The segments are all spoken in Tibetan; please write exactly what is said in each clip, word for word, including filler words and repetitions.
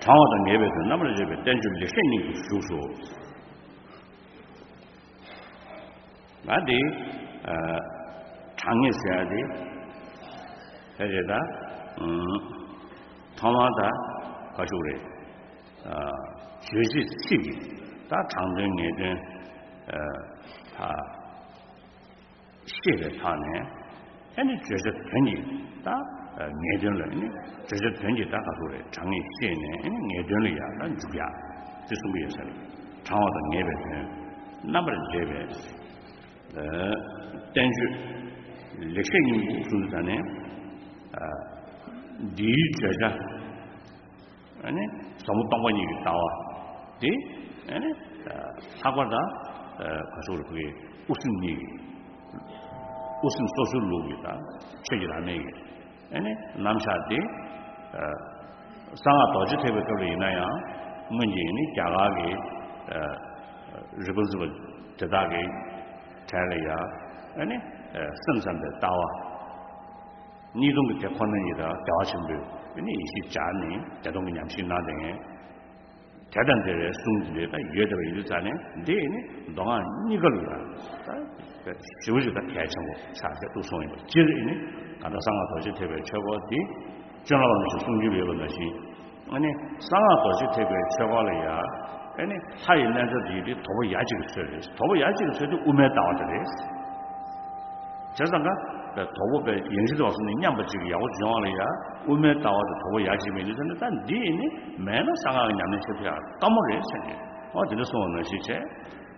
དྲང་བ་དང་ངེས་པའི་དོན་རྣམ་པར་འབྱེད་པའི་བསྟན་བཅོས་ལེགས་བཤད་སྙིང་པོ་བཞུགས་སོ། ང་འདི། ཨ། དྲང་ངེས་ཟེར་ཡ་འདི། ཕལ་ཆེར་ད། ཨུམ། ཐོག་མར་ད། ག་ཞུ་རེད། ཨ། རྗོད་བྱེད་ཚིག་གི་ད་དྲང་དོན་ངེས་དོན། ཨ། ད། ཤེས་པའི་ཐོག་ནས། ཨ་ནི་བརྗོད་བྱ་དོན་གྱི་ད་ངེས་དོན་ལ་ནི་བརྗོད་བྱ་དོན་གྱི་ད་ག་ཚོད་རེད། དྲང་ངེས་ཤེས་ནས་ཨ་ནི་ངེས་དོན་ལ་ཡང་ད་འཇུག་ཡ་དེ་གསུང་གི་ཡོད་ས་རེད། དྲང་བ་དང་ངེས་པའི་དོན་རྣམ་པར་འབྱེད་པའི། ཨ། བསྟན་བཅོས་ལེགས་བཤད་སྙིང་པོ་གསུང་དུས་ད་ནས། ཨ། འདིའི་བརྗོད་བྱ། ཨ་ནི་ཟབ་མོ་སྟོང་པ་ཉིད་ཀྱི་ལྟ་བ་དེ། ཨ་ནི་ལྷག་པར་དུ། ཨ། ག་ཚོད་རེད། ཁོ་གི་དབུ་སེམས་གཉིས་ཀྱི། དབུ་སེམས་སོ་སོའི་ལུགས་ཀྱི་ད་ཆོས་ཀྱི་བླ་མེད་ཀྱི། ཨ་ནི་རྣམ་གཞག་དེ། ཨ། གསང་སྔགས་རྡོ་རྗེ་ཐེག་པའི་སྐབས་ལ་ཡིན་ན་ཡང་སྔོན་གྱི་ནི་རྒྱ་གར་གྱི། ཨ། རིག་པ་འཛིན་པ་དེ་དག་གི་གྲས་ལ་ཡང་། ཨ་ནི། ཨ། སེམས་ཙམ་པའི་ལྟ་བ། གཉིས་སྟོང་གི་དེ་ཁོ་ན་ཉིད་དང་བདེ་བ་ཆེན་པོའི་ནི་ཡེ་ཤེས་སྦྱར་ནས་བདེ་སྟོང་གི་ཉམས་ཞིབ་གནང་སྟེ། དེ་དང་འབྲེལ་བའི་གསུང་འདི་ལ་ད་ཡོད་བསྡད་པ་ཡིན་དུས་ཙང་ནས། འདི་ནི་མདོ་སྔགས་གཉིས་ཀ་ལ་ཡང་ད་ཞེ་པོ་ཅིག་ད་གལ་ཆེན་པོ་ཆགས་བསྡད་འདུག་གསུངས་ཡོད་པ། སྤྱིར་ནི་གང་ལྟར་གསང་སྔགས་རྡོ་རྗེ་ཐེག་པའི་ཆོས་སྐོར་འདི་སྤྱན་རས་གཟིགས་གསུང་བྱོན་ཡོད་པ་ནང་བཞིན། ཨ་ནི་གསང་སྔགས་རྡོ་རྗེ་ཐེག་པའི་ཆོས་སྐོར་ལ་ཡང་། ཨ་ནི་ལྷ་ཡི་རྣལ་འབྱོར་དེ་དེ་དོགས་པ་ཡ་གཅིག་གི་ཚོད་རེད། དོགས་པ་ཡ་གཅིག་གི་ཚོད་དེ་དབུ་མའི་ལྟ་བ་དེ་རེད། བྱས་ཙང་ཀ་དོགས་པ་པའི་ཡང་ཅིག་དོགས་སོང་ནས་མཉམ་པ་གཅིག་ཡག་པོ་འབྱུང་བ་ལ་ཡང་དབུ་མའི་ལྟ་བ་དེ་དོགས་པ་ཡ་གཅིག་མེད་དུས་ཙང་ནས། ད་འདི་ནི་མེད་ན་གསང་སྔགས་ཀྱི་ཉམས་ལེན་བྱེད་ཐུབ་ཡ་དཀའ་མོ་རེད་ཟེར་ནས། འོ་དེ་འདྲ་གསུངས་པ་ནང་བཞིན་བྱས།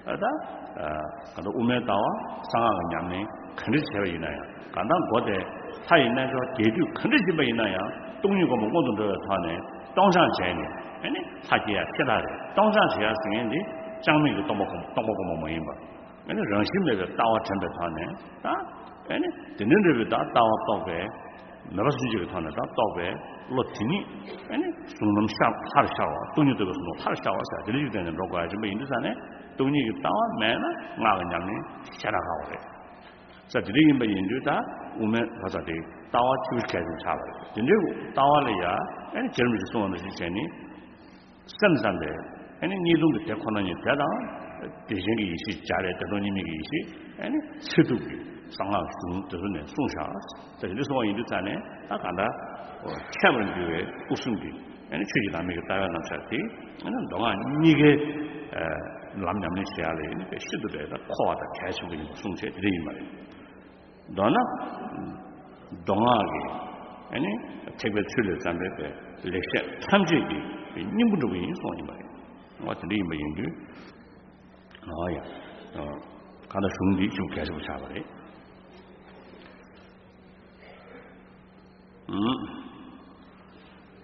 ཨ། ད། ཨ། གང་ལྟར་དབུ་མའི་ལྟ་བ་གསང་སྔགས་ཀྱི་ཉམས་ལེན་ག་འདྲ་བྱས་པ་ཡིན་ན་ཡང་། གང་ལྟར་མགོ་དེ་ལྷ་ཡི་རྣལ་འབྱོར་རྒྱས་བསྡུས་ག་འདྲ་ཡིན་པ་ཡིན་ན་ཡང་། སྟོང་ཉིད་སྒོམ་པ་སྔོན་དུ་འགྲོ་བའི་ཐོག་ནས་སྟོང་སྦྱང་བྱས་ནས། ཨ་ནི་ལྷ་སྐྱེ་ཡ་ཤེས་རྟགས་རེད། སྟོང་སྦྱང་བྱེད་ཡ་ཟེར་མཁན་འདི་ཅང་མེད་ཀྱི་སྟོང་པ་སྒོམ། སྟོང་པ་སྒོམ་པ་མ་ཡིན་པ། ཨ་ནི་རང་བཞིན་མེད་པའི་ལྟ་བ་དྲན་པའི་ཐོག་ནས་ད། ཨ་ནི་དེ་འདྲ་འདྲ་བའི་ད་ལྟ་བ་རྟོགས་པའི། མོས་པ་སུན་འབྱིན་གྱི་ཐོག་ནས་ད་རྟོགས་པའི་བློ་དེ་ཉིད། ཨ་ནི་གཟུང་རྣམ་ཤར། ལྷར་ཤར་བ། སྟོང་ཉིད་རྟོགས་པའི་གཟུང་རྣམ་ལྷར་ཤར་བ་ཟེར་དེ་འདྲ་ཞིག་བསྟན་ནས་འགྲོ་དགོས་ཡ་ཡིན་པ་ཡིན་དུས་ཙང་ནས། སྟོང་ཉིད་ཀྱི་ལྟ་བ་མེད་ན་སྔགས་ཀྱི་ཉམས་ལེན་ཞེ་དྲག་ཁག་པོ་རེད། ས་དེ་འདྲ་ཡིན་པ་ཡིན་དུས་ད་དབུ་མའི་ལྷ་ས་དེ་ལྟ་བ་ཆེ་བོ་གལ་ཆེན་ཆགས་པ་རེད། དེ་འདྲའི་ལྟ་བ་ལ་ཡ། ཨ་ནི་རྗེ་རིན་པོ་ཆེས་གསུངས་པ་ནང་བཞིན་བྱས་ནས། སེམས་ཙམ་པའི། ཨ་ནི་གཉིས་སྟོང་གི་དེ་ཁོ་ན་ཉིད་དེ་དང་། དེ་བཞིན་གྱི་ཡེ་ཤེས་སྦྱར་བའི་བདེ་སྟོང་གཉིས་མེད་ཀྱི་ཡེ་ཤེས། ཨ་ནི་ཚད་ཐུབ་ཀྱི་གསང་སྔགས་གཞུང་དེ་ཚོ་ནས་གསུངས་བཞག། དེ་འདྲ་གསུངས་པ་ཡིན་དུས་ཙང་ནས། ད་གང་ལྟར་འཆད་པར་འགྱུར་བའི་དབུ་གསུམ་གྱི། ཨ་ནི་ཆོས་ཀྱི་བླ་མེད་ཀྱི་ལྟ་བའི་རྣམ་གཞག་དེ། ཨ་ནི་མདོ་སྔགས་གཉིས་ཀའི་ལམ་ཉམས་ལེན་བྱེད་ཡ་ལ་ཡིན་པའི་ཤིན་ཏུ་དཔེ་ད་མཁོ་བ་དང་གལ་ཆེན་པོ་ཡིན་པ་གསུངས་བྱས་དེ་འདྲ་ཡིན་པ་རེད། མདོར་ན། མདོ་སྔགས་ཀྱི། ཨ་ནི་ཐེག་པའི་ཚུལ་ལས་བརྩམས་པའི་ལེགས་བཤད་ཐམས་ཅད་ཀྱི་སྙིང་པོ་འདྲ་པོ་ཡིན་གསུངས་ཡིན་པ་རེད། འོ་དེ་འདྲ་ཡིན་པ་ཡིན་དུས། འོ་ཡ། གང་ལྟར་གཞུང་འདི་ཤུགས་གལ་ཆེན་པོ་ཆགས་པ་རེད། ཨུམ།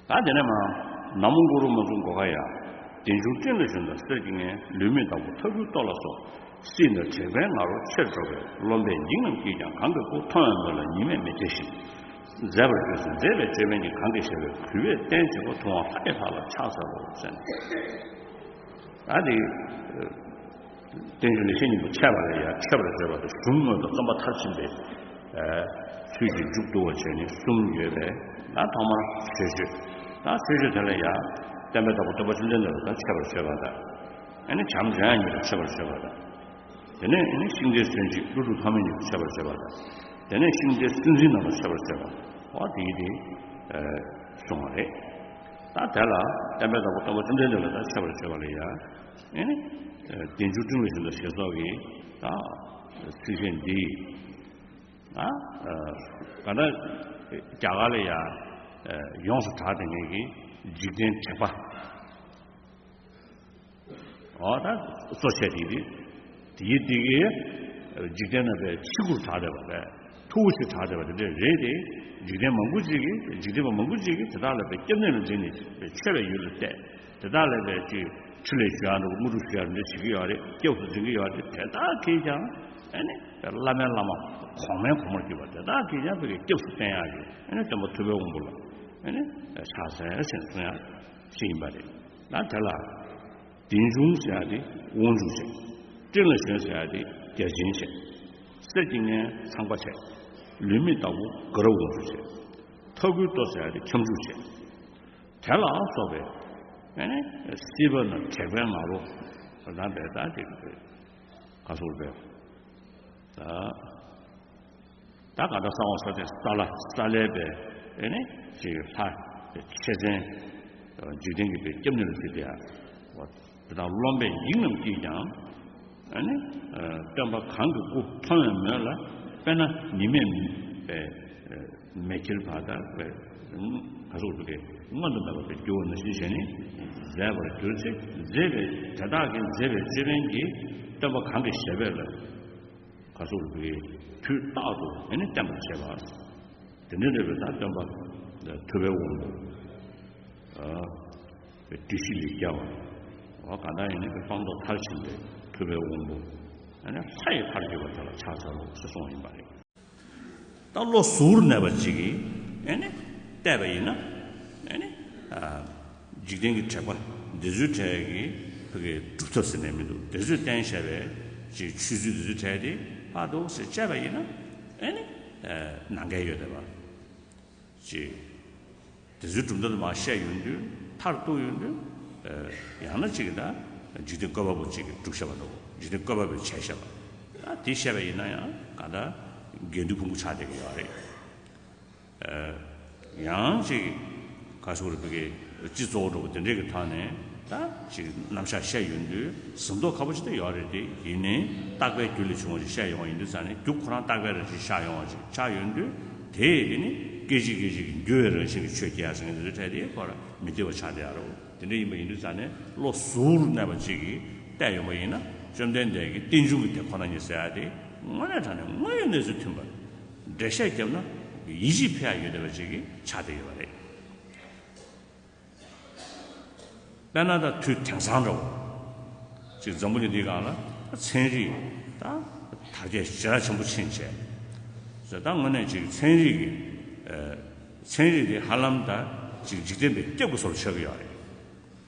ད་དེ་ནས་མར། ན་མོ་གུ་རུ་མ་ཚུ་གྷོ་ག་ཡ། བདེ་འབྱུང་སྤྲིན་ལ་ཞོན་དང་གསེར་གྱི་མངལ། ལུས་མེད་བདག་པོ་ཐ་གུར་ཏོ་ལ་སོགས། སྲིད་ན་དྲེགས་པའི་ང་རོ་ཆེར་འགྲོ་བའི། རློམ་པའི་འཇིགས་རྣམས་ཀྱིས་ཀྱང་གང་གི་མགུ། མཐོང་བའི་མོད་ལ་ཉི་མས་མི་ཐེ་ཞིང་། མཛེས་པར་བརྗོད་ཅིང་མཛེས་པའི་ཅོད་པན་གྱིས། གང་གི་ཞབས་པད་གུས་པས་བསྟེན་བྱེད་པ། མཐོང་བ་ལྷ་ཡི་ལྷ་ལ་ཕྱག་འཚལ་ལོ་ཟེར་ནས། ད་དེ། བསྟན་བཅོས་ལེགས་བཤད་སྙིང་པོ་འཆད་པ་ལ་ཡང་འཆད་པར་བྱེད་པ་དང་། གཞུང་དངོས་དང་རྩོམ་པ་མཐར་ཕྱིན་པའི། ཨ། ཚུལ་གྱིས་མཇུག་བསྡུ་བར་བྱས་ནས་གསུམ་ཡོད་པས། ད་ཐོག་མར་མཆོད་བརྗོད། ད་མཆོད་བརྗོད་དེ་ལ་ཡང་བསྟན་པའི་བདག་པོ་སྟོན་པ་བཅོམ་ལྡན་འདས་ལ་ད་འཆད་པར་བྱེད་པ་དང་། ཨ་ནི་བྱམས་སྦྱང་ཡག་ཉིད་ལ་འཆད་པར་བྱེད་པ་དང་། དེ་ནས་ཨ་ནི་ཤིང་རྟའི་མཚོན་བྱེད་ཀླུ་སྒྲུབ་ཐ་མལ་གཉིས་ལ་འཆད་པར་བྱེད་པ་དང་། དེ་ནས་ཤིང་རྟའི་སུན་འབྱིན་རྣམས་ལ་འཆད་པར་བྱེད་པ། འོ་དེ་ཡི་དེ། ཨ། གསུངས་པ་རེད། ད་དེ་ལ་བསྟན་པའི་བདག་པོ་སྟོན་པ་བཅོམ་ལྡན་འདས་ལ་ད་འཆད་པར་བྱེད་པ་ལ་ཡང་། ཨ་ནི་བདེ་འབྱུང་སྤྲིན་ལ་ཞོན་དང་ཞེས་སོགས་ཀྱི་ད་ཚིགས་བཅད་འདི། ད་ག་ད་རྒྱ་གར་ལ་ཡང་ཡོངས་སུ་གྲགས་བསྡད་མཁན་གྱི་འཇིག་རྟེན་དྲེགས་པ། འོ་ད་གཙོ་ཆེ་དེ་རེད། དེའི་དེ་གའི་འཇིག་རྟེན་ན་པའི་ཕྱི་གུར་གྲགས་བསྡད་པ་རེད། མཐུ་བོ་ཞིག་གྲགས་བསྡད་པ་དེ་འདྲ་རེད་དེ། འཇིག་རྟེན་མང་པོ་ཅིག་གིས། འཇིག་རྟེན་པ་མང་པོ་ཅིག་གིས་དེ་དག་ལ་པའི་སྐྱབས་གནས་ལ་འཛིན་ནས་པའི་མཆོད་པའི་ཡུལ་ལ་གཏད། དེ་དག་ལ་པའི་ཅིག་ཕྲིན་ལས་ཞུ་ཡག་འདྲ་པོ་དངོས་གྲུབ་ཞུ་ཡག་འདྲ་བྱེད་ཀྱི་ཡོད་རེད། སྐྱབས་སུ་འཛིན་གྱི་ཡོད་རེད། དེ་དག་གིས་ཀྱང་ཨ་ནི་བླ་མའི་བླ་མ་གོང་མའི་གོང་མར་གྱུར་པ་དེ་དག་གིས་ཀྱང་པའི་སྐྱབས་སུ་བསྟེན་ཡག་གི་ཨ་ནི་སྟོན་པ་ཐུབ་པའི་དབང་པོ་ལ་ཨ་ནི་ཕྱག་འཚལ་ཞེས་གསུང་ཡག་ཅིག་ཡིན་པ་རེད། ད་དེ་ལ། བདེ་འབྱུང་ཟེར་ཡག་དེ་དབང་ཕྱུག་བྱས། སྤྲིན་ལ་ཞོན་ཟེར་ཡག་དེ་བརྒྱ་བྱིན་བྱས། གསེར་གྱི་མངལ་ཚངས་པ་བྱས། ལུས་མེད་བདག་པོ་དགའ་རབ་དབང་ཕྱུག་བྱས། ཐ་གུར་ཏོ་ཟེར་ཡག་དེ་ཁྱབ་འཇུག་བྱས། དེ་ལ་སོགས་པའི་ ཨ་ནི་སྲིད་པ་ན་དྲེགས་པའི་ང་རོ་རང་བས་ད་དེ་ག་སོགས་པས་ད། ད་ག་ད་གསང་བ་ས་སྟེང་ས་ལ་ས་ལས་པའི་ཨེ་ནི་ཅིག་ལྷ་ཆེ་ཆེན་འཇིག་རྟེན་གྱི་པའི་སྐྱབས་གནས་ལ་ཟེར་ཏེ་ཡ། དེ་དག་རློམ་པའི་ཡིད་རྣམས་ཀྱིས་ཀྱང་ཨེ་ནི་སྟོན་པ་གང་གི་སྐུ་མཐོང་བའི་མོད་ལ། དཔེར་ན་ཉི་མས་པའི་མེ་ཁྱེར་བ་དག་པའི་ག་སོགས་པའི་མངོན་དུ་མེད་པ་པའི་རྒྱུ་བ་ནང་བཞིན་བྱས་ནས་མཛད་པར་གྱུར་ཅིག། མཛད་པའི་དེ་དག་གིས་མཛད་པའི་ཅོད་པན་གྱིས་སྟོན་པ་གང་གི་ཞབས་པད་ལ། ག་སོགས་པའི་དུས་རྟག་ཏུ་ཨེ་ནི་བརྟན་པར་བྱེད་པ། དེ་འདྲའི་འདྲ་བའི་ད་སྟོན་པ་ཐུབ་པའི་དབང་པོ། བདུད་བཞི་ལས་རྒྱལ་བ། འོ་གང་ལྟར་ཡིན་ནི་སྤངས་རྟོགས་མཐར་ཕྱིན་པའི་ཐུབ་པའི་དབང་པོ། ཨ་ནི་ལྷ་ཡི་ལྷར་གྱུར་པ་དེ་ལ་ཕྱག་འཚལ་ལོ་ཞེས་གསུངས་པ་ཡིན་པ་རེད། ད་བློ་གཟུ་བོར་གནས་པ་ཅིག་གིས་ཨེ་ནི་བལྟས་པ་ཡིན་ན། ཨེ་ནི་འཇིག་རྟེན་གྱི་དྲེགས་པ་འདི་ཚོའི་གྲས་ཀྱི་བོད་ཀྱི་སྒྲུབ་ཐབས་ཟེར་ནས་མི་འདུག། འདི་ཚོས་བསྟན་བཞག་པའི་ཅིག་ཆོས་ཚུལ་འདི་ཚོའི་གྲས་དེ་ཕར་འདུག་ཟེར་དཔྱད་པ་ཡིན་ན། ཨེ་ནི་ནང་འགལ་ཡོད་རེད་པ། ཅིག་དེ་ཚོའི་གྲུབ་མཐའ་དུ་མ་བཤད་ཡོང་དུས་མཐར་གཏུགས་ཡོང་དུས། ཡང་ན་ཅིག་ད་འཇིག་རྟེན་བཀོད་པ་པོ་ཅིག་གིས་སྒྲུབ་བཞག་པ་འདུག། འཇིག་རྟེན་བཀོད་པ་པོས་བྱས་བཞག་པ། ད་དེ་བཤད་པ་ཡིན་ན་ཡང་ག་ད་འགལ་འདུའི་ཕུང་པོ་ཆགས་བསྡད་ཀྱི་ཡོད་རེད། ཡང་ཅིག་ག་སོགས་རེད་པའི་སྤྱི་གཙོ་བོ་འགྲོ་བ་དེ་འདྲའི་གི་ཐོག་ནས་ད་ཅིག་རྣམ་གཞག་བཤད་ཡོང་དུས་ཟིན་ཐོ་ཁ་པོ་ཅིག་ད་ཡོད་རེད་དེ། ཡིན་ནའི་རྟག་པའི་རྒྱུ་ལས་བྱུང་བ་ཞིག་བཤད་ཡོང་བ་ཡིན་དུས་ཙང་ནས་རྒྱུ་ཁོ་རང་རྟག་པའི་རང་བཞིན་ཤར་ཡོང་བ་ཞིག་ཆགས་ཡོང་དུས། དེ་ཡིན་ནི་སྐད་ཅིག་སྐད་ཅིག་གི་འགྱུར་བའི་རང་བཞིན་གྱི་ཆོས་སྐྱེ་ཡ་ཟེར་མཁན་དེ་ཚོ་འཕྲལ་དེ་ཁོ་རང་མི་བདེ་བ་ཆགས་བསྡད་ཡ་རེད། དེ་འདྲ་ཡིན་པ་ཡིན་དུས་ཙང་ནས་བློ་གཟུ་བོར་གནས་པ་ཅིག་གིས་བལྟས་ཡོང་བ་ཡིན་ན། བཅོམ་ལྡན་འདས་ཀྱི་རྟེན་འབྱུང་གི་དེ་ཁོ་ན་ཉིད་ཟེར་ཡ་དེ་དངོས་གནས་དྲང་གནས་དངོས་ཡོད་གནས་ཚུལ་མཐུན་པར་འགྲེལ་བཤད་བརྒྱབ་ན་ཡིད་ཆེས་འཕེལ་ཡ་ཡོད་བསྡད་པ་ཅིག་གི་ཆགས་བསྡད་ཡོད་པ་རེད། དཔེར་ན་ད་དུས་དེང་སང་འདྲ་བོ་ཅིག་འཛམ་བུ་གླིང་འདིའི་སྒང་ལ་ཚན་རིག་ད་དར་རྒྱས་ཞེ་དྲག་ཆེན་པོ་ཕྱིན་བྱས། ད་དངོས་གནས་ཅིག་ཚན་རིག་གི་ཚན་རིག་དེ་ཧ་ལམ་ད་ཅིག་འཇིག་རྟེན་པའི་སྐྱབས་ཀྱི་བཟོ་འདྲ་ཆགས་ཀྱི་ཡོད་རེད།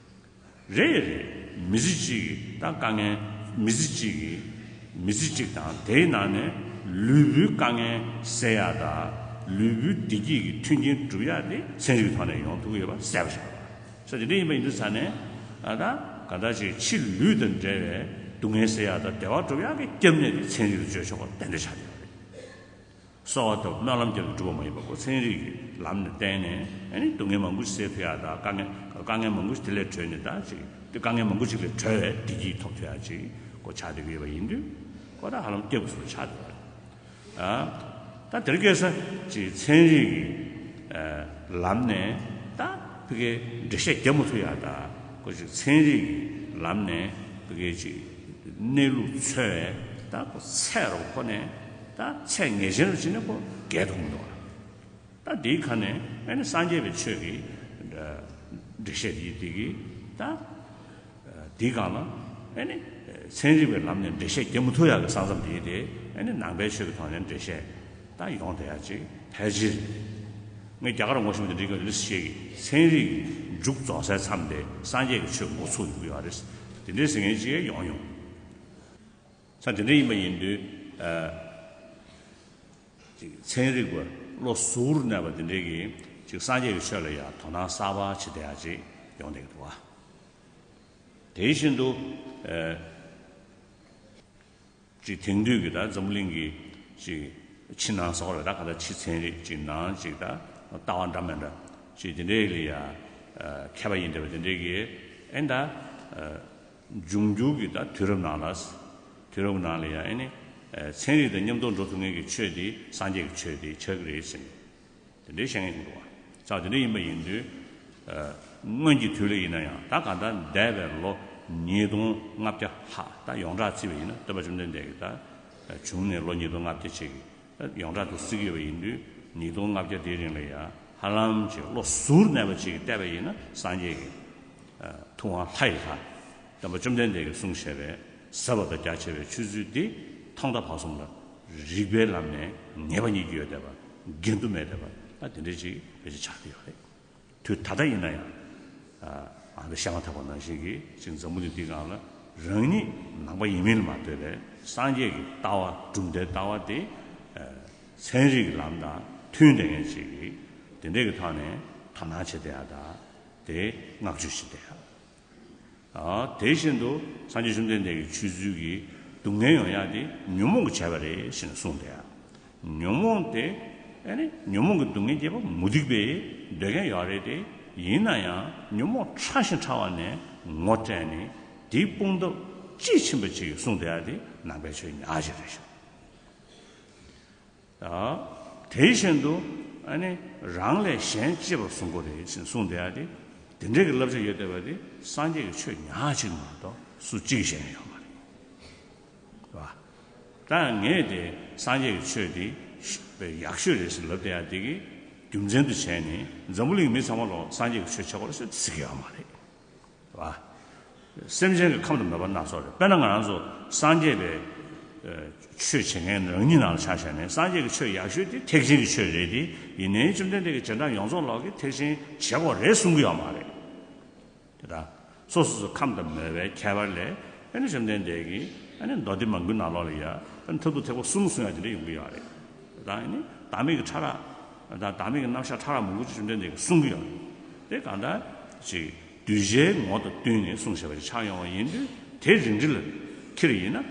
རེད་རེད། མི་ཚེ་གཅིག་གི་ད་དཀའ་ངལ། མི་ཚེ་གཅིག་གི་མི་ཚེ་གཅིག་དང་དེའི་ནང་ནས་ལུས་པོའི་དཀའ་ངལ་སེལ་ཡ་དང་ལུས་པོའི་བདེ་སྐྱིད་ཀྱི་མཐུན་རྐྱེན་སྒྲུབ་ཡ་དེ་ཚན་རིག་གི་ཐོག་ནས་ཡོང་ཐུབ་ཀྱི་ཡོད་པ་གསལ་པོ་ཞིག་རེད། ས་དེ་འདྲ་ཡིན་པ་ཡིན་དུས་ཙང་ནས་ཨ་ད་ག་ད་ཅིག་ཕྱི་ལུས་དང་འབྲེལ་བའི་སྡུག་བསྔལ་སེལ་ཡ་དང་བདེ་བ་སྒྲུབ་ཡ་གི་སྐྱབས་གནས་དེ་ཚན་རིག་ཏུ་བརྗོད་ཆོག་པ་དེ་འདྲ་ཆགས་ཡོད་རེད། གསོལ་བ་དང་སྨོན་ལམ་རྒྱབ་ནས་སྒྲུབ་པ་མ་ཡིན་པ་ཁོ་ཚན་རིག་གི་ལམ་ནས་བསྟན་ནས་ཨ་ནི་སྡུག་བསྔལ་མང་པོ་ཞིག་སེལ་ཐུབ་ཡ་དང་དཀའ་ངལ་དཀའ་ངལ་མང་པོ་ཞིག་དེ་ལས་གྲོལ་ནས་ད་ཅིག་དེ་དཀའ་ངལ་མང་པོ་ཞིག་ལས་གྲོལ་བའི་བདེ་སྐྱིད་ཐོབ་ཐུབ་ཡ་ཅིག་ཁོ་ཆགས་བསྡད་ཀྱི་ཡོད་པ་ཡིན་དུས་ཁོ་ད་ཧ་ལམ་སྐྱབས་སུ་ཆགས་བསྡད་པ་རེད། ཨ་ད་དེར་སྐད་ས་ཅིག་ཚན་རིག་གི་ལམ་ནས་ད་ཕ་གི་འགྲེལ་བཤད་རྒྱབ་མ་ཐུབ་ཡ་ད་ཁོ་ཅིག་ཚན་རིག་གི་ལམ་ནས་ཕ་གི་ཅིག་གནས་ལུགས་འཚོལ་བའི་ད་ཁོ་ཚད་རོ་ཁོ་ནས་ད་ཚད་ངེས་ཅན་རུ་ཕྱིན་ན་ཁོ་འགལ་འདུག་མི་འདུག་ཨ། ད་འདིའི་ཁ་ནས་ཨ་ནི་སངས་རྒྱས་པའི་ཆོས་ཀྱི་འགྲེལ་བཤད་འདི་འདི་གི་ད་འདིའི་སྒང་ལ་ཨ་ནི་ཚན་རིག་པའི་ལམ་ནས་འགྲེལ་བཤད་རྒྱབ་མ་ཐུབ་ཡག་གི་ས་མཚམས་འདི་དེ་ཨ་ནི་ནང་པའི་ཆོས་ཀྱི་ཐོག་ནས་འགྲེལ་བཤད་ད་ཡོང་བསྡད་ཡག་ཅིག་ཕལ་ཆེར་ངས་རྒྱ་གར་ངོ་ཤེས་པ་འདི་འདྲའི་སྐད་ལ་བཤད་ཀྱི་ཚན་རིག་མཇུག་རྫོགས་སའི་མཚམས་དེ་སངས་རྒྱས་ཀྱི་ཆོས་འགོ་ཚུགས་ཡོང་གི་ཡོད་རེད། དེ་འདྲའི་ཟེར་མཁན་ཅིག་ཡོང་ཡོང་། ས་དེ་འདྲ་ཡིན་པ་ཡིན་དུས། ཨ། ཅིག་ཚན་རིག་པ་བློ་གཟུ་བོར་གནས་པ་དེ་འདྲས་ཀྱིས་ཅིག་སངས་རྒྱས་ཀྱི་ཆོས་ལ་ཡང་དོ་སྣང་གསར་པ་བྱེད་བསྡད་ཡག་ཅིག་ཡོང་བསྡད་ཀྱི་འདུག་བ། དེ་བཞིན་དུ། ཨ། ཅིག་དེང་དུས་ཀྱི་ད་འཛམ་བུ་གླིང་གི་ཅིག་ཕྱི་ནང་ཟེར་བ་རེད། ད་ག་ད་ཕྱི་ཚན་རིག་ཅིག་ནང་ཅིག་ད་ལྟ་བ་འདྲ་མི་འདྲ་ཅིག་དེ་འདྲས་ལ་ཡང་མཁས་པ་ཡིན་བསྡད་པ་དེ་འདྲས་ཀྱིས་ཨེ་ད། འབྱུང་འགྱུར་གྱི་ད་དུས་རབས་ནང་ལ། དུས་རབས་ནང་ལ་ཡང་ཨེ་ནི། ཚན་རིག་དང་མཉམ་དུ་འགྲོ་ཐུབ་མཁན་གྱི་ཆོས་དེ་སངས་རྒྱས་ཀྱི་ཆོས་དེ་ཆགས་ཀྱི་རེད་ཟེར་ནས། དེ་འདྲའི་བཤད་མཁན་ཞིག་འདུག་བ། ཙང་དེ་འདྲ་ཡིན་པ་ཡིན་དུས། སྔོན་གྱི་དུས་ལ་ཡིན་ན་ཡང་ད་གང་ལྟར་འདས་པའི་ལོ་ཉིས་སྟོང་ལྔ་བརྒྱ་ལྷག་ད་ཡོངས་གྲགས་བརྩིས་པ་ཡིན་ན་སྟོན་པ་བཅོམ་ལྡན་འདས་ཀྱི་ད་བྱུང་ནས་ལོ་ཉིས་སྟོང་ལྔ་བརྒྱ་ཅིག་གི་ཡོངས་གྲགས་དུ་བརྩི་གི་ཡོད་པ་ཡིན་དུས་ཉིས་སྟོང་ལྔ་བརྒྱ་དེའི་རིང་ལ་ཡང་ཧ་ལམ་ཅིག་བློ་གཟུར་གནས་པ་ཅིག་གིས་བལྟས་པ་ཡིན་ན་སངས་རྒྱས་ཀྱི་ཐུབ་དབང་ལྷ་ཡི་ལྷ། སྟོན་པ་བཅོམ་ལྡན་འདས་ཀྱིས་གསུངས་བཞག་པའི་ཟབ་པ་དང་རྒྱ་ཆེ་བའི་ཆོས་ཚུལ་འདི་ཐོག་མཐའ་བར་གསུམ་ལ་རིགས་པའི་ལམ་ནས་ངེས་པ་རྙེད་ཀྱི་ཡོད་བསྡད་པ། འགལ་འདུ་མེད་བསྡད་པ། ད་དེ་འདྲ་ཅིག་ཕལ་ཆེར་ཆགས་ཀྱི་ཡོད་རེད། དུས་ད་ལྟ་ཡིན་ན་ཡང་། ཨ་ནི་བཤད་མ་ཐག་པ་ནང་བཞིན་གྱི་ཅིག་འཛམ་བུ་གླིང་འདིའི་སྒང་ལ་རང་ཉིད་ནང་པ་ཡིན་མིན་ལ་མ་ལྟོས་པའི་སངས་རྒྱས་ཀྱི་ལྟ་བ་གྲུབ་མཐའི་ལྟ་བ་དེ་ཚན་རིག་གི་ལམ་དང་མཐུན་བསྡད་མཁན་ཅིག་གིས་དེ་འདྲས་ཀྱི་ཐོག་ནས་དོ་སྣང་བྱེད་བསྡད་ཡ་དང་དེ་བསྔགས་བརྗོད་བྱེད་བསྡད་ཡ། ཨ། དེ་བཞིན་དུ་སངས་རྒྱས་བཅོམ་ལྡན་འདས་ཀྱི་ཆོས་ཚུལ་གྱི་སྡུག་བསྔལ་ཡོང་ཡག་དེ་ཉོན་མོངས་ཀྱིས་བྱས་པ་རེད་ཟེར་ནས་གསུངས་ཏེ། ཉོན་མོངས་དེ་ཨ་ནི་ཉོན་མོངས་ཀྱི་སྡུག་བསྔལ་སྐྱེད་པ་མུ་སྟེགས་པས་འདོད་མཁན་ཡོད་རེད་དེ། ཡིན་ན་ཡང་ཉོན་མོངས་ཕྲ་ཞིང་ཕྲ་བ་ནས་ངོ་སྤྲད་ནས་དེའི་སྤོང་ཐབས་དཔྱིས་ཕྱིན་པ་ཅིག་གསུངས་བསྡད་ཡག་དེ་ནང་པའི་ཆོས་ཉག་གཅིག་རེད་ཤག། ཨ། དེ་བཞིན་དུ་ཨ་ནི་རང་ལས་གཞན་གཅེས་པར་བཟུང་དགོས་རེད་ཅེས་གསུངས་བསྡད་ཡག་དེ། དེ་འདྲའི་གི་བསླབ་བྱ་ཡོད་བསྡད་པ་དེ་སངས་རྒྱས་ཀྱི་ཆོས་ཉག་གཅིག་མ་གཏོགས་སུ་གཅིག་གིས་བཤད་མཁན་ཡོད་མ་རེད། རེད་བ། ད་ངས་དེ་སངས་རྒྱས་ཀྱི་ཆོས་དེ་ཤ་ཡག་ཤོས་རེད་ཟེར་ལབ་བསྡད་ཡག་དེ་གི་རྒྱུ་མཚན་དུ་བྱས་ནས་འཛམ་བུ་གླིང་མི་ཚང་མ་ལོ་སངས་རྒྱས་ཀྱི་ཆོས་བྱེད་དགོས་རེད་ཟེར་ཟེར་གི་ཡོད་མ་རེད། རེད་བ། སེམས་ཅན་གྱི་ཁམས་དང་མོས་པ་སྣ་ཚོགས་རེད། དཔེར་ན་ང་རང་ཚོ་སངས་རྒྱས་པའི་ཨ་ཆོས་བྱེད་མཁན་རང་ཉིད་ནང་ལ་ཆ་བཞག་ནས་སངས་རྒྱས་ཀྱི་ཆོས་ཡག་ཤོས་དེ་ཐེག་ཆེན་གྱི་ཆོས་རེད་དེ། ཡིན་ནའི་བཅོམ་ལྡན་འདས་ཀྱིས་སྦྱིན་བདག་ཡོངས་རྫོགས་ལོག་གི་ཐེག་ཆེན་བྱེད་དགོས་རེད་གསུང་གི་ཡོད་མ་རེད། དེ་དག་སོ་སོ་སོའི་ཁམས་དང་མོས་པའི་ཁྱད་པར་ལས་ཨ་ནི་བཅོམ་ལྡན་འདས་ཀྱིས་ཨ་ནི་མདོ་སྡེ་མང་པོའི་ནང་ལོགས་ལ་ཡ་ཨ་ནི་མཐར་ཐུག་ཐེག་པ་གསུམ་གསུང་ཡག་དེ་འདྲ་ཡོང་གི་ཡོད་རེད། དེ་དག་ཨ་ནི་བདག་མེད་ཀྱི་ཕྲ་རགས་དང་བདག་མེད་ཀྱི་རྣམ་གཞག་ཕྲ་རགས་མང་པོ་ཅིག་བཅོམ་ལྡན་འདས་ཀྱིས་གསུང་གི་ཡོད་རེད། དེ་གང་ལྟར་ཅིག་གདུལ་བྱའི་ངོ་དང་བསྟུན་ནས་གསུངས་བཞག་པ་ཞིག་ཆགས་ཡོང་བ་ཡིན་དུས། དེ་རིགས་འགྲེ་ལ་འཁྱེར་ཡིན་ན་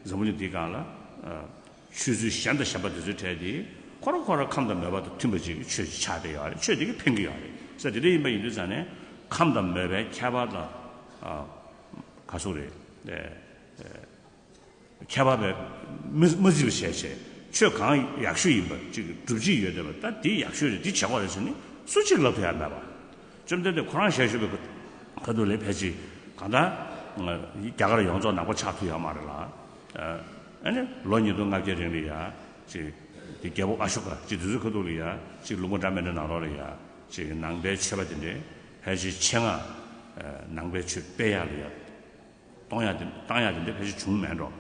འཛམ་བུ་གླིང་འདིའི་སྒང་ལ་ཨ་ཆོས་ཚུལ་གཞན་དང་གཞན་པ་དེ་ཚོའི་གྲས་དེ་ཁོ་རང་ཁོ་རང་ཁམས་དང་མོས་པ་དང་མཐུན་པ་ཅིག་གི་ཆོས་ཅིག་ཆགས་བསྡད་ཡོད་རེད། ཆོས་དེ་གིས་ཕན་གྱི་ཡོད་རེད་ཟེར། དེ་འདྲ་ཡིན་པ་ཡིན་དུས་ཙང་ནས་ཁམས་དང་མོས་པའི་ཁྱད་པར་དང་ཨ་ག་སོགས་རེད། ཨེ་ཨེ་ཁྱད་པར་བས་མི་མ་བརྩི་བ་བྱས་བྱས་ཆོས་གང་ཡག་ཤོས་ཡིན་པ་ཅིག་སྒྲུབ་བྱེད་ཡོད་བསྡད་པ། ད་དེ་ཡག་ཤོས་རེད། དེ་བྱེད་དགོས་རེད་ཟེར་ནས་སུ་གཅིག་ལབ་ཐུབ་ཡག་མེད་པ། བཅོམ་ལྡན་འདས་ཁོ་རང་ཞལ་བཞུགས་པའི་ཁ་ཐུག་ལ་ཕལ་ཆེར་གང་ལྟར་རྒྱ་གར་ཡོངས་རྫོགས་ནང་པ་ཆགས་ཐུབ་ཡོད་མ་རེད་ལ། ཨ་ནི་ལོ་ཉིས་སྟོང་ལྔ་བརྒྱ་རིང་ལ་ཡ་ཅིག་དེ་རྒྱལ་པོ་ཨ་ཤོ་ཀ་ཅིག་དེ་ཚོའི་ཁ་ཐུག་ལ་ཡ་ཅིག་ལུང་པ་འདྲ་མི་འདྲ་ནང་ལོགས་ལ་ཡ་ཅིག་ནང་པའི་ཆོས་པ་དེ་འདྲས་ཕལ་ཆེར་ཆེད་མངགས་ནང་པའི་ཆོས་སྤེལ་ཡག་ལ་ཡ་གཏོང་ཡག་དེ་བཏང་ཡག་དེ་འདྲ་ཕལ་ཆེར་བྱུང་མེད་འགྲོ།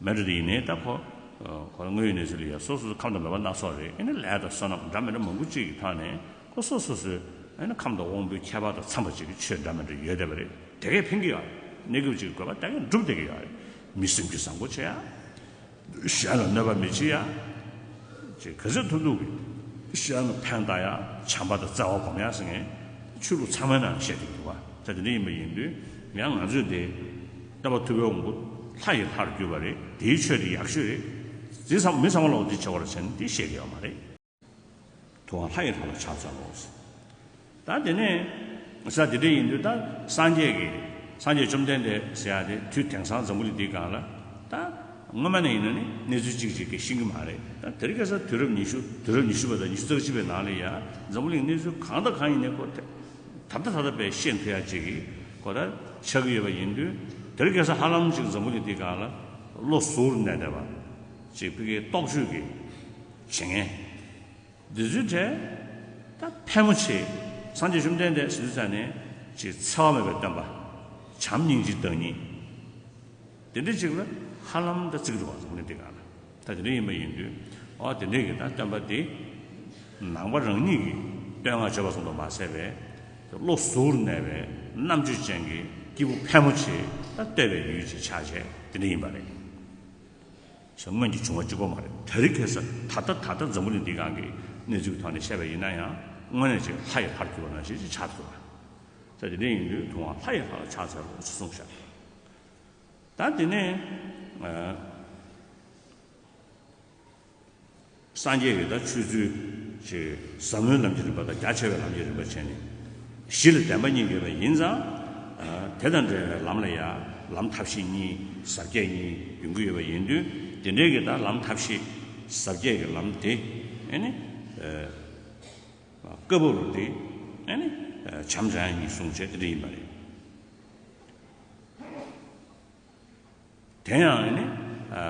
མེད་འགྲོ་དེ་ཡིན་ནའི་ད་ཁོ་ཁོ་ལ་དངོས་ཡོད་གནས་ཚུལ་ལ་ཡ་སོ་སོ་སོའི་ཁམས་དང་མོས་པ་སྣ་ཚོགས་རེད། ཨ་ནི་ལས་དང་བསོད་ནམས་འདྲ་མི་འདྲ་མང་པོ་ཅིག་གི་ཐོག་ནས་ཁོ་སོ་སོ་སོའི་ཨ་ནི་ཁམས་དང་དབང་པོའི་ཁྱད་པར་དང་འཚམ་པ་ཅིག་གི་ཆོས་འདྲ་མི་འདྲ་ཡོད་བསྡད་པ་རེད། དེ་གས་ཕན་གྱི་ཡོད་རེད། གནས་སྐབས་ཅིག་དགོས་པ་དེ་གས་འགྲུབ་བསྡད་ཀྱི་ཡོད་རེད། མི་སེམས་རྒྱུད་བཟང་པོ་བྱེད་ཡག་གཞན་ལ་གནོད་པ་མི་བྱེད་ཡག་ཅིག་ག་ཚོད་ཐུབ་ཐུབ་ཀྱིས་གཞན་ལ་ཕན་བཏགས་ཡག་བྱམས་པ་དང་བརྩེ་བ་སྒོམ་ཡག་ཟེར་མཁན་ཆོས་ལུགས་ཚང་མའི་ནང་བཤད་ཀྱི་འདུག་བ། ད་དེ་འདྲ་ཡིན་པ་ཡིན་དུས་ཡང་ང་ཚོས་དེ་སྟོན་པ་ཐུབ་པའི་དབང་པོ་ལྷ་ཡི་ལྷར་གྱུར་པ་རེད། དེའི་ཆོས་དེ་ཡག་ཤོས་རེད། དེ་ཚང་མི་ཚང་མ་ལོག་འདི་བྱེད་པར་བྱས་ནས་དེ་བཤད་ཀྱི་ཡོད་མ་རེད། ཐུབ་དབང་ལྷ་ཡི་ལྷ་ལ་ཕྱག་འཚལ་ལོ། ད་དེ་ནས་ས་དེ་འདྲ་ཡིན་དུས་ད་སངས་རྒྱས་ཀྱི་སངས་རྒྱས་བཅོམ་ལྡན་འདས་ཟེར་ཡག་དེ་དུས་དེང་སང་འཛམ་བུ་གླིང་འདིའི་སྒང་ལ་ད་སྔོན་མ་ནས་ཡིན་ན་ནི་གནས་ཚུལ་གཅིག་གཅིག་གིས་ཤེས་ཀྱི་མ་རེད། ད་དེ་རིང་ཁ་སང་དུས་རབས་ཉི་ཤུ་དུས་རབས་ཉི་ཤུ་པ་དང་ཉི་ཤུ་རྩ་གཅིག་པའི་ནང་ལ་ཡ་འཛམ་བུ་གླིང་གནས་ཚུལ་གང་དང་གང་ཡིན་ནའི་ཁོ་ད་ད་ལྟ་ད་ལྟ་པའི་ཤེས་ཐུབ་ཡག་ཅིག་གི་ཁོ་ད་ཆགས་ཀྱི་ཡོད་པ་ཡིན་དུས། དེ་རིང་ཁ་སང་ཧ་ལམ་ཅིག་འཛམ་བུ་གླིང་འདིའི་སྒང་ལ་བློ་གཟུར་གནས་བསྡད་པ་ཅིག་ཕ་གིའི་རྟོག་དཔྱོད་ཀྱི་བྱེད་མཁན། འདི་ཚོའི་གྲས་ད་ཕལ་མོ་ཆེ་སངས་རྒྱས་བཅོམ་ལྡན་འདས་ཟེར་དུས་ཙང་ནས་ཅིག་འཚེ་བ་མེད་པའི་སྟོན་པ། བྱམས་སྙིང་རྗེའི་བདག་ཉིད། དེ་འདྲ་ཅིག་ལ་ཧ་ལམ་ད་བརྩི་གི་འདུག་བ། འཛམ་བུ་གླིང་འདི་སྒང་ལ་ད་དེ་འདྲ་ཡིན་པ་ཡིན་དུས། ཨོ་དེ་འདྲའི་གི་ད་སྟོན་པ་དེ་ནང་པ་རང་ཉིད་ཀྱི་བསྟོད་བསྔགས་བརྗོད་པ་ཙམ་དུ་མ་ཟད་པའི་བློ་གཟུར་གནས་པའི་རྣམ་དཔྱོད་ཅན་གྱི་སྐྱེས་བུ་ཕལ་མོ་ཆེ་ད་བསྟོད་པའི་ཡུལ་ཅིག་ཆགས་བྱས་དེ་འདྲ་ཡིན་པ་རེད། ཞེས་སྔོན་གྱི་བྱུང་བ་གཅིག་པོ་མ་རེད། དེ་རིང་ཁ་སང་ད་ལྟ་ད་ལྟ་འཛམ་བུ་གླིང་འདིའི་སྒང་གི་གནས་ཚུལ་གྱི་ཐོག་ནས་བཤད་པ་ཡིན་ན་ཡང་དངོས་གནས་ཅིག་ལྷ་ཡི་ལྷར་གྱུར་པ་ནང་བཞིན་ཅིག་ཆགས་ཐུབ་པ། ས་དེ་འདྲ་ཡིན་དུས་ཐུབ་དབང་ལྷ་ཡི་ལྷ་ལ་ཕྱག་འཚལ་ལོ་ཞེས་གསུངས་ཤག། ད་དེ་ནས་ཨ་སངས་རྒྱས་ཀྱི་ད་ཆོས་ཚུལ་ཅིག་ཟབ་མོའི་ལམ་གྱི་རིམ་པ་དང་རྒྱ་ཆེ་བའི་ལམ་གྱི་རིམ་པ་བྱས་ནས་གཞི་ལ་བདེན་པ་གཉིས་ཡོད་པ་ཡིན་ཙང་། ཨ་དེ་དང་འབྲེལ་བའི་ལམ་ལ་ཡང་ལམ་ཐབས་ཤེས་གཉིས་ཟབ་རྒྱས་གཉིས་ཡོང་གི་ཡོད་པ་ཡིན་དུས། དེ་འདྲའི་གི་ད་ལམ་ཐབས་ཤེས་ཟབ་རྒྱས་ཀྱི་ལམ་དེ་ཨ་ནི་ཨ་བཀའ་བབས་ལ་དེ་ཨ་ནི་ཨ་བྱམས་བྱང་གཉིས་གསུངས་བྱས་དེ་འདྲ་ཡིན་པ་རེད། དེ་ཡང་ཨ་ནི་ཨ་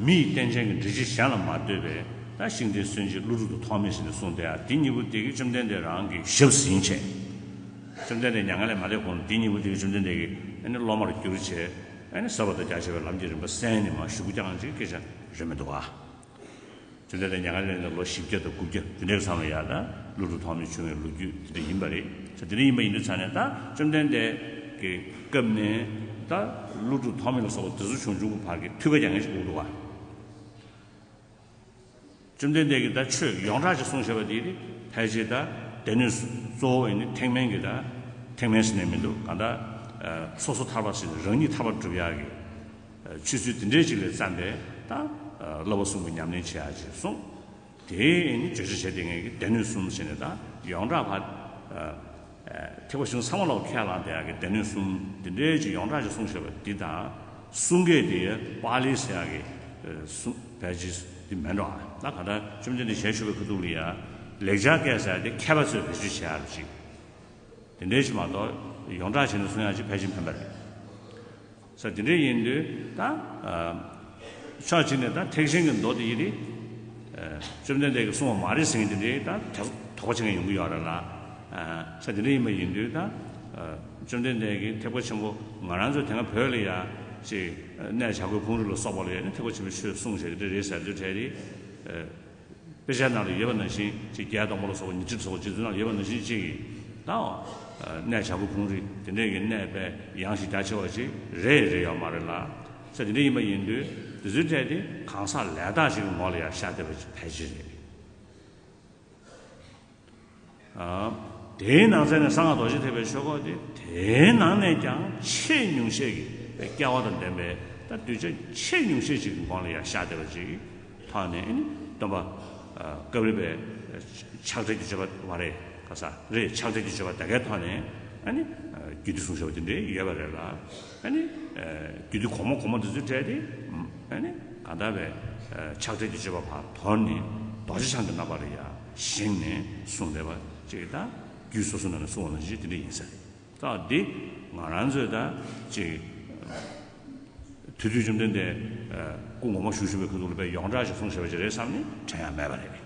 མི་ཡི་རྟེན་ཅན་གྱི་འབྲེལ་ཕྱིར་གཞན་ལ་མ་ལྟོས་པའི་ད་ཤིང་རྟའི་སྲོལ་འབྱེད་ཀླུ་སྒྲུབ་ཏུ་ཐོགས་མེད་ཟེར་ནས་གསུངས་ཏེ། ཨ་དེ་གཉིས་པོ་དེ་གི་བཅོམ་ལྡན་འདས་རང་གི་ཞབས་ཟིན་བྱས། བཅོམ་ལྡན་འདས་མྱ་ངན་ལས་མ་འདས་གོང་དུ་དེ་གཉིས་པོ་དེ་གི་བཅོམ་ལྡན་འདས་ཀྱི་ཨ་ནི་སློབ་མར་གྱུར་བྱས། ཨ་ནི་ཟབ་པ་དང་རྒྱ་ཆེ་བའི་ལམ་གྱི་རིམ་པ་གསན་ནས་མར་བཞུགས་རྐྱང་ཅིག་སྐད་ཆ་རེད་མི་འདུག་ཨ། བཅོམ་ལྡན་འདས་མྱ་ངན་ལས་འདས་ལོ་བཞི་བརྒྱ་དང་དགུ་བརྒྱ་དེ་འདྲའི་མཚམས་ལ་ཡ་ད་ཀླུ་སྒྲུབ་ཐོགས་མེད་བྱུང་བའི་ལོ་རྒྱུས་དེ་འདྲ་ཡིན་པ་རེད། ད་དེ་འདྲ་ཡིན་པ་ཡིན་དུས་ཙང་ནས་ད་བཅོམ་ལྡན་འདས་ཀྱི་སྐབས་ནས་ད་ཀླུ་སྒྲུབ་ཐོགས་མེད་ལ་སོགས་པ་དེ་ཚོ་བྱུང་བྱུང་གི་བར་གྱི་ཐུགས་ཁ་རྒྱག་མཁན་ཞིག་དགོས་འདུག་བ། བཅོམ་ལྡན་འདས་ཀྱིས་ད་ཆོས་ཡོངས་གྲགས་ཅིག་གསུངས་བཞག་པ་དེ་ཕལ་ཆེར་ད་སྡེ་སྣོད་གཙོ་བོ་ཡིན་ནི་ཐེག་དམན་གྱི་ད་ཐེག་དམན་ཟེར་ནས་མི་འདུག་གང་ལྟར། སོ་སོ་ཐར་པ་ཞིག་རང་ཉིད་ཐར་པ་སྒྲུབ་ཡག་གི་ཆོས་ཚུལ་དེ་འདྲའི་ཅིག་ལས་བརྩམས་པའི་ད་བསླབ་པ་གསུམ་གྱི་ཉམས་ལེན་བྱེད་ཡག་ཅིག་གསུངས། དེ་ནི་བརྗོད་བྱ་བྱེད་བསྡད་མཁན་གྱི་སྡེ་སྣོད་གསུམ་ཟེར་ནས། ད་ཡོངས་གྲགས་ཕར་ཐེག་པ་ཆེན་པོ་ཚང་མ་ལ་ཁས་བླངས་བསྡད་ཡག་གི་སྡེ་སྣོད་གསུམ་དེ་འདྲའི་ཅིག་ཡོངས་གྲགས་ཅིག་གསུངས་བཞག་པ་འདི་དང་། གསུང་སྐད་དེ་པཱ་ལི་ཟེར་ཡག་གི་གསུང་བས་ཅིག་འདི་མེད་འགྲོ། ད་ག་ད་བཅོམ་ལྡན་འདས་ཞལ་བཞུགས་པའི་ཁ་ཐུག་ལ་ཡ་ལེགས་སྦྱར་སྐད་ཟེར་ཡག་དེ་མཁས་པ་ཚོས་བེད་སྤྱོད་བྱེད་ཡག་ཅིག་དེ་འདྲའི་ཅིག་མ་གཏོགས་ཡོངས་གྲགས་བྱས་ནས་གསུང་ཡག་ཅིག་ཕལ་ཆེར་མེད་པ་རེད། ས་དེ་འདྲ་ཡིན་དུས་ད་ཕྱོགས་གཅིག་ནས་ད་ཐེག་ཆེན་གྱི་མདོ་དེ་ཡིན་དུས། བཅོམ་ལྡན་འདས་ཀྱིས་གསུངས་པ་མ་རེད་ཟེར་མཁན་དེ་འདྲའི་ད་དོགས་པ་བྱེད་མཁན་ཡོང་གི་ཡོད་རེད་ལ། ས་དེ་འདྲ་ཡིན་པ་ཡིན་དུས་ད་བཅོམ་ལྡན་འདས་ཀྱིས་ཐེག་པ་ཆེན་པོ་ང་རང་ཚོ་དེ་སྔ་བོད་ལ་ཡ་ཅིག་གནས་བྱ་རྒོད་ཕུང་རི་ལ་སོགས་པ་ལ་ཡ་ནི་ཐེག་པ་ཆེན་པོའི་ཆོས་གསུངས་བྱས་དེ་འདྲ་རེད་ཟེར་དུས་འཕྲལ་དེ། དཔེ་ཆ་ནང་ལ་ཡོད་པ་ནང་བཞིན་ཅིག་བརྒྱད་སྟོང་པ་ལ་སོགས་པ་ཉི་ཁྲི་ལ་སོགས་པ་རྗེ་བཙུན་ནང་ལ་ཡོད་པ་ནང་བཞིན་ཅིག་གིས་ད་གནས་བྱ་རྒོད་ཕུང་རི་དེ་འདྲས་ཀྱི་གནས་དཔེ་ཡངས་ཤིང་རྒྱ་ཆེ་བ་ཅིག་རེད་རེད་ཡོད་མ་རེད་ལ། ས་དེ་འདྲ་ཡིན་པ་ཡིན་དུས་དེ་ཚོའི་གྲས་དེ་གང་ཟག་ལས་དག་ཞིག་གི་ངོ་ལ་ཡང་ཤར་བསྡད་པ་ཅིག་ཕལ་ཆེར་རེད། དེའི་ནང་ཚན་ནས་གསང་སྔགས་རྡོ་རྗེ་ཐེག་པའི་ཆོས་སྐོར་དེ་དེའི་ནང་ནས་ཀྱང་ཆེས་ཉུང་ཤས་ཀྱི་སྐལ་བ་དང་ལྡན་པའི་ད་གདུལ་བྱ་ཆེས་ཉུང་ཤས་ཅིག་གི་ངོ་ལ་ཡང་ཤར་བསྡད་པ་ཅིག་ཐོག་ནས་ཨ་ནི་སྟོན་པ་སྐབས་རེ་པའི་ཕྱག་བྲལ་གྱི་སྤྱོད་པ་བ་རེད། ག་ས་རེད། ཕྱག་བྲལ་གྱི་སྤྱོད་པ་ད་གའི་ཐོག་ནས་ཨ་ནི་རྒྱུད་སྡེ་གསུངས་བཞག་པ་དེ་འདྲའི་ཡོད་པ་རེད་ལ། ཨ་ནི་རྒྱུད་སྡེ་གོང་མ་གོང་མ་དེ་ཚོའི་གྲས་དེ་ཨ་ནི་གང་ལྟར་བའི་ཕྱག་བྲལ་གྱི་སྤྱོད་པ་ཕར་དོར་ནས་རྡོ་རྗེ་འཆང་གི་རྣམ་པ་ལ་ཡང་བཞེངས་ནས་གསུངས་བསྡད་པ་ཅིག་དང་། རྒྱུད་སོ་སོ་ནང་ནས་གསུངས་པ་ནང་བཞིན་དེ་འདྲ་ཡིན་ས་རེད། ད་འདི་ང་རང་ཚོས་ད་ཅིག་དུས་དུས་བཅོམ་ལྡན་འདས་སྐུ་ངོ་མ་བཞུགས་བཞུགས་པའི་ཁ་ཐུག་ལ་དཔེ་ཡོངས་གྲགས་ཤིག་གསུངས་བཞག་པ་ཅིག་རེད་བསམ་ནས་དྲན་ཡ་མེད་པ་རེད།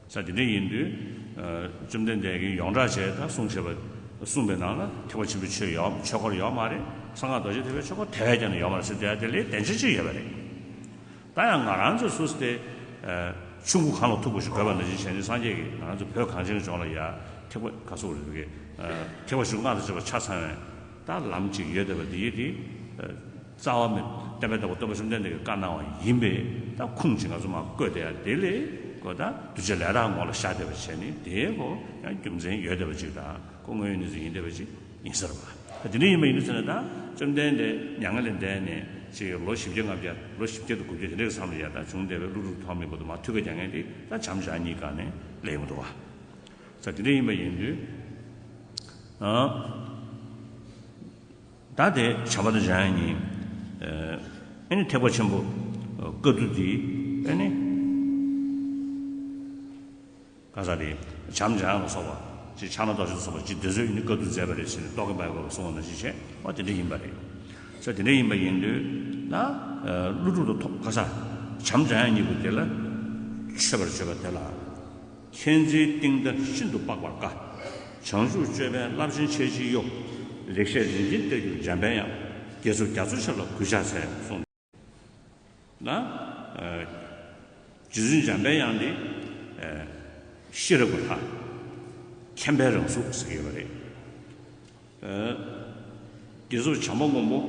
ས་དེ་འདྲ་ཡིན་དུས་བཅོམ་ལྡན་འདས་ཀྱིས་ཡོངས་གྲགས་བྱས་ད་གསུངས་བཞག་པ་གསུངས་པའི་ནང་ལ་ཐེག་པ་ཆེན་པོའི་ཆོས་ཡོད་ཆོས་སྐོར་ཡོད་མ་རེད། གསང་སྔགས་རྡོ་རྗེ་ཐེག་པའི་ཆོས་སྐོར་དེ་བས་ཀྱང་ཡོད་མ་རེད་ཟེར་བསྡད་ཡ་དེ་ལས་བདེན་ཆ་ཅིག་ཡོད་པ་རེད། ད་ཡང་ང་རང་ཚོ་སུ་སྟེ་ཆུང་ཀུ་གང་ལ་ཐུག་པ་ཞིག་དགོས་པ་ནང་བཞིན་བྱས་ནས། སངས་རྒྱས་ཀྱིས་ང་རང་ཚོ་བོད་གངས་ཅན་གྱི་ལྗོངས་ལ་ཡ་ཐེག་པ་ག་སོགས་རེད་ཀྱི་ཐེག་པ་ཆེན་པོ་སྔགས་དང་བཅས་པ་ཆ་ཚང་བའི་ད་ལམ་ཅིག་ཡོད་བསྡད་པ་འདི་ཡིན་ཏེ། རྩ་བ་མེད་བསྟན་པའི་བདག་པོ་སྟོན་པ་བཅོམ་ལྡན་འདས་ཀྱིས་བཀའ་གནང་བ་ཡིན་པས། ད་ཁུངས་ཅིག་ང་ཚོ་མར་བཀོད་བསྡད་ཡ་དེ་ལས་ཁོ་ད་གདུལ་བྱ་ལས་དག་ངོ་ལ་ཤར་བསྡད་པ་བྱས་ནས། དེའི་ཁོ་ཡང་རྒྱུ་མཚན་ཡོད་བསྡད་པ་ཅིག་དང་། ཁོ་དངོས་ཡོད་གནས་ཚུལ་ཡིན་བསྡད་པ་ཅིག་ཡིན་ས་རེད་པ། ད་དེ་འདྲ་ཡིན་པ་ཡིན་དུས་ཙང་ནས། ད་བཅོམ་ལྡན་འདས་མྱ་ངན་ལས་འདས་ནས་ཅིག་ལོ་བཞི་བརྒྱ་ལྔ་བརྒྱ་ལོ་བཞི་བརྒྱ་དང་དགུ་བརྒྱ་དེ་འདྲའི་མཚམས་ལ་ཡ་ད་བྱུང་བསྡད་པའི་ཀླུ་སྒྲུབ་ཐོགས་མེད་པོ་དེ་མར་ཐུགས་ཁ་རྒྱག་མཁན་དེ་ད་བྱམས་བྱང་གཉིས་ཀ་ནས་སླེབས་ཡོང་འདུག་བ། ས་དེ་འདྲ་ཡིན་པ་ཡིན་དུས། ཨ། ད་དེ་བྱམས་པ་དང་བྱང་ཉིད། ཨ་ནི་ཐེག་པ་ཆེན་པོ་བཀའ་བསྡུ་འདི་ཨ་ནི་ག་ས་རེད། བྱམས་བྱང་ལ་སོགས་པ་ཅིག་ཕྱག་ན་རྡོ་རྗེ་ལ་སོགས་པ་ཅིག་དེ་ཚོས་ནི་བཀའ་བསྡུ་མཛད་པ་རེད་ཟེར་ནས་རྟོག་གེ་པ་ཡི་སྐོར་ལ་གསུངས་པ་ནང་བཞིན་བྱས། འོ་དེ་འདྲ་ཡིན་པ་རེད། ས་དེ་འདྲ་ཡིན་པ་ཡིན་དུས་ད་ཀླུ་སྒྲུབ་དང་ཐོག་ག་ས་བྱམས་བྱང་གཉིས་པོ་དེ་ལ་མཆོད་པར་བརྗོད་པ་དེ་ལ། མཁྱེན་བརྩེའི་གཏིང་མཐའ་ཤིན་ཏུ་དཔག་པར་དཀའ། བྱང་ཆུབ་སྤྱོད་པའི་རླབས་ཆེན་ཁྱད་ཆོས་གཡོ། ལེགས་བཤད་རིན་ཆེན་གཏེར་གྱུར་འཇམ་དཔལ་དབྱངས། དགེ་ཚོགས་རྒྱ་མཚོ་ཆེ་ལ་གུས་ཕྱག་འཚལ་གསུངས། ན། རྗེ་བཙུན་འཇམ་དཔལ་དབྱངས་འདི་ཤེས་རབ་ཀྱི་ལྷ། མཁྱེན་པའི་རང་གཟུགས་ཟེར་གྱི་ཡོད་པ་རེད། དགེ་ཚོགས་བྱམས་པ་མགོན་པོ།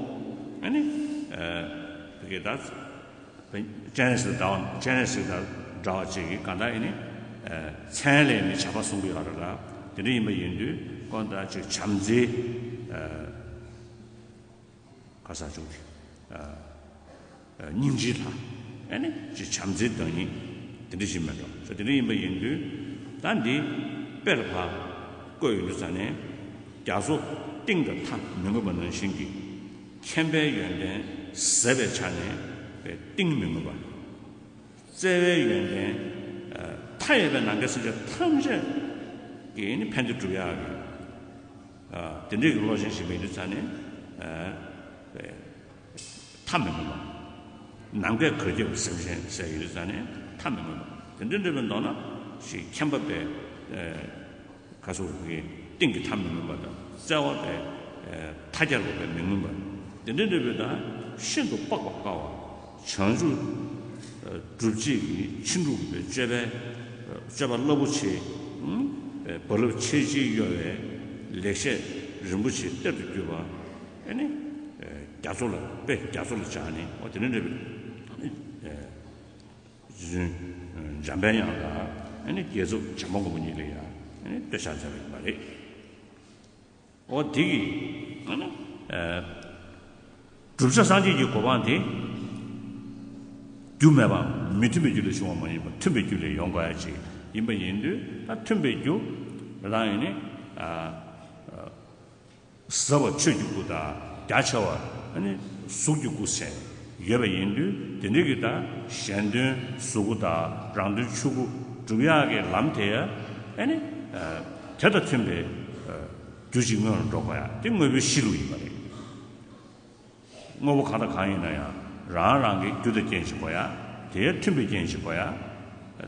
ཨ་ནི་བོད་ཀྱི་ད་སྤྱན་རས་གཟིགས་དང་འདྲ་བ། སྤྱན་རས་གཟིགས་དང་འདྲ་བ་ཅིག་གི་གང་ལྟར་ཨ་ནི་མཚན་ལས་ནི་བྱམས་པ་གསུང་གི་ཡོད་རེད་ལ། དེ་འདྲ་ཡིན་པ་ཡིན་དུས་ཁོང་ད་ཅིག་བྱམས་བརྩེའི་ག་ས་བྱུང་སྟེ། སྙིང་རྗེའི་ལྷ། ཨ་ནི་ཅིག་བྱམས་བརྩེའི་བདག་ཉིད་དེ་འདྲ་ཞིག་མེད་འགྲོ། ས་དེ་འདྲ་ཡིན་པ་ཡིན་དུས་ད་འདི་དཔེར་ཕར་བཀོད་ཡོང་དུས་ཙང་ནས། རྒྱ་མཚོ་གཏིང་དང་མཐའ་མི་མངོན་པ་ནང་བཞིན་གྱི། མཁྱེན་པའི་ཡོན་ཏན་ཟད་པའི་ཆ་ནས་གཏིང་མི་མངོན་པ། བརྩེ་བའི་ཡོན་ཏན་མཐའ་ཡས་པའི་ནམ་མཁའི་སེམས་ཅན་ཐམས་ཅད་ཀྱི་ནི་ཕན་བདེ་སྒྲུབ་ཡག་གི། དེ་འདྲའི་གི་བློ་ཅན་ཞིག་མིན་དུས་ཙང་ནས། མཐའ་མི་མངོན་པ། ནམ་མཁའི་གར་ཁྱབ་ཀྱི་སེམས་ཅན་ཟེར་ཡོད་དུས་ཙང་ནས་མཐའ་མི་མངོན་པ། དེ་འདྲ་འདྲ་བའི་མདོར་ན་ཞིག་མཁྱེན་པ་པའི་ག་སོགས་ཀྱི་གཏིང་གི་མཐའ་མི་མངོན་པ་དང་། བརྩེ་བ་པའི་མཐའ་རྒྱ་ལ་བའི་མི་མངོན་པ། དེ་འདྲ་འདྲ་བའི་དང་ཤིན་ཏུ་དཔག་པར་དཀའ་བ། བྱང་ཆུབ་སྒྲུབ་བྱེད་ཀྱི་ཕྱིན་དྲུག་གི་སྤྱོད་པའི་སྤྱོད་པ་རླབས་པོ་ཆེ། རྦ་རླབས་ཆེ་ཆེར་གཡོ་བའི་ལེགས་བཤད་རིན་པོ་ཆེའི་གཏེར་དུ་གྱུར་པ། ཨ་ནི་རྒྱ་མཚོ་ལ་དཔེ་རྒྱ་མཚོ་ལ་སྦྱར་ནས། འོ་དེ་འདྲ་འདྲ་བའི། རྗེ་བཙུན་འཇམ་དཔལ་དབྱངས་ལ་ཨ་ནི་དགེ་ཚོགས་བྱམས་པ་མགོན་པོ་ཉིད་ལ་ཡང་ཨ་ནི་བསྟོད་ཕྱག་མཛད་པ་ཡིན་པ་རེད། འོ་དེ་གིས་ཨ་ནི་ བསྒྲུབ་བྱ་སངས་རྒྱས་ཀྱི་གོ་འཕང་དེ། རྒྱུ་མེད་པ་མི་མཐུན་པའི་རྒྱུ་ལས་བྱུང་བ་མ་ཡིན་པར་མཐུན་པའི་རྒྱུ་ལས་ཡོང་དགོས་ཡ་ཅིག་ཡིན་པ་ཡིན་དུས། ད་མཐུན་པའི་རྒྱུ་རང་ཡིན་ནི། ཟབ་པ་ཆོས་ཀྱི་སྐུ་དང་རྒྱ་ཆེ་བ་ཨ་ནི་གཟུགས་ཀྱི་སྐུ་ཟེར་ཡོད་པ་ཡིན་དུས། དེ་འདྲའི་གི་ད་གཞན་དོན་གཟུགས་སྐུ་དང་རང་དོན་ཆོས་སྐུ་སྒྲུབ་ཡག་གི་ལམ་དེ་ཨ་ནི་དེ་དང་མཐུན་པའི་རྒྱུ་ཅིག་སྔོན་ལ་འགྲོ་དགོས་ཡ་དེ་དངོས་པོའི་གཤིས་ལུགས་ཡིན་པ་རེད། དངོས་པོ་གང་དང་གང་ཡིན་ན་ཡང་རང་རང་གི་རྒྱུ་དང་རྐྱེན་ཅིག་དགོས་ཡ། དེ་མཐུན་པའི་རྐྱེན་ཅིག་དགོས་ཡ།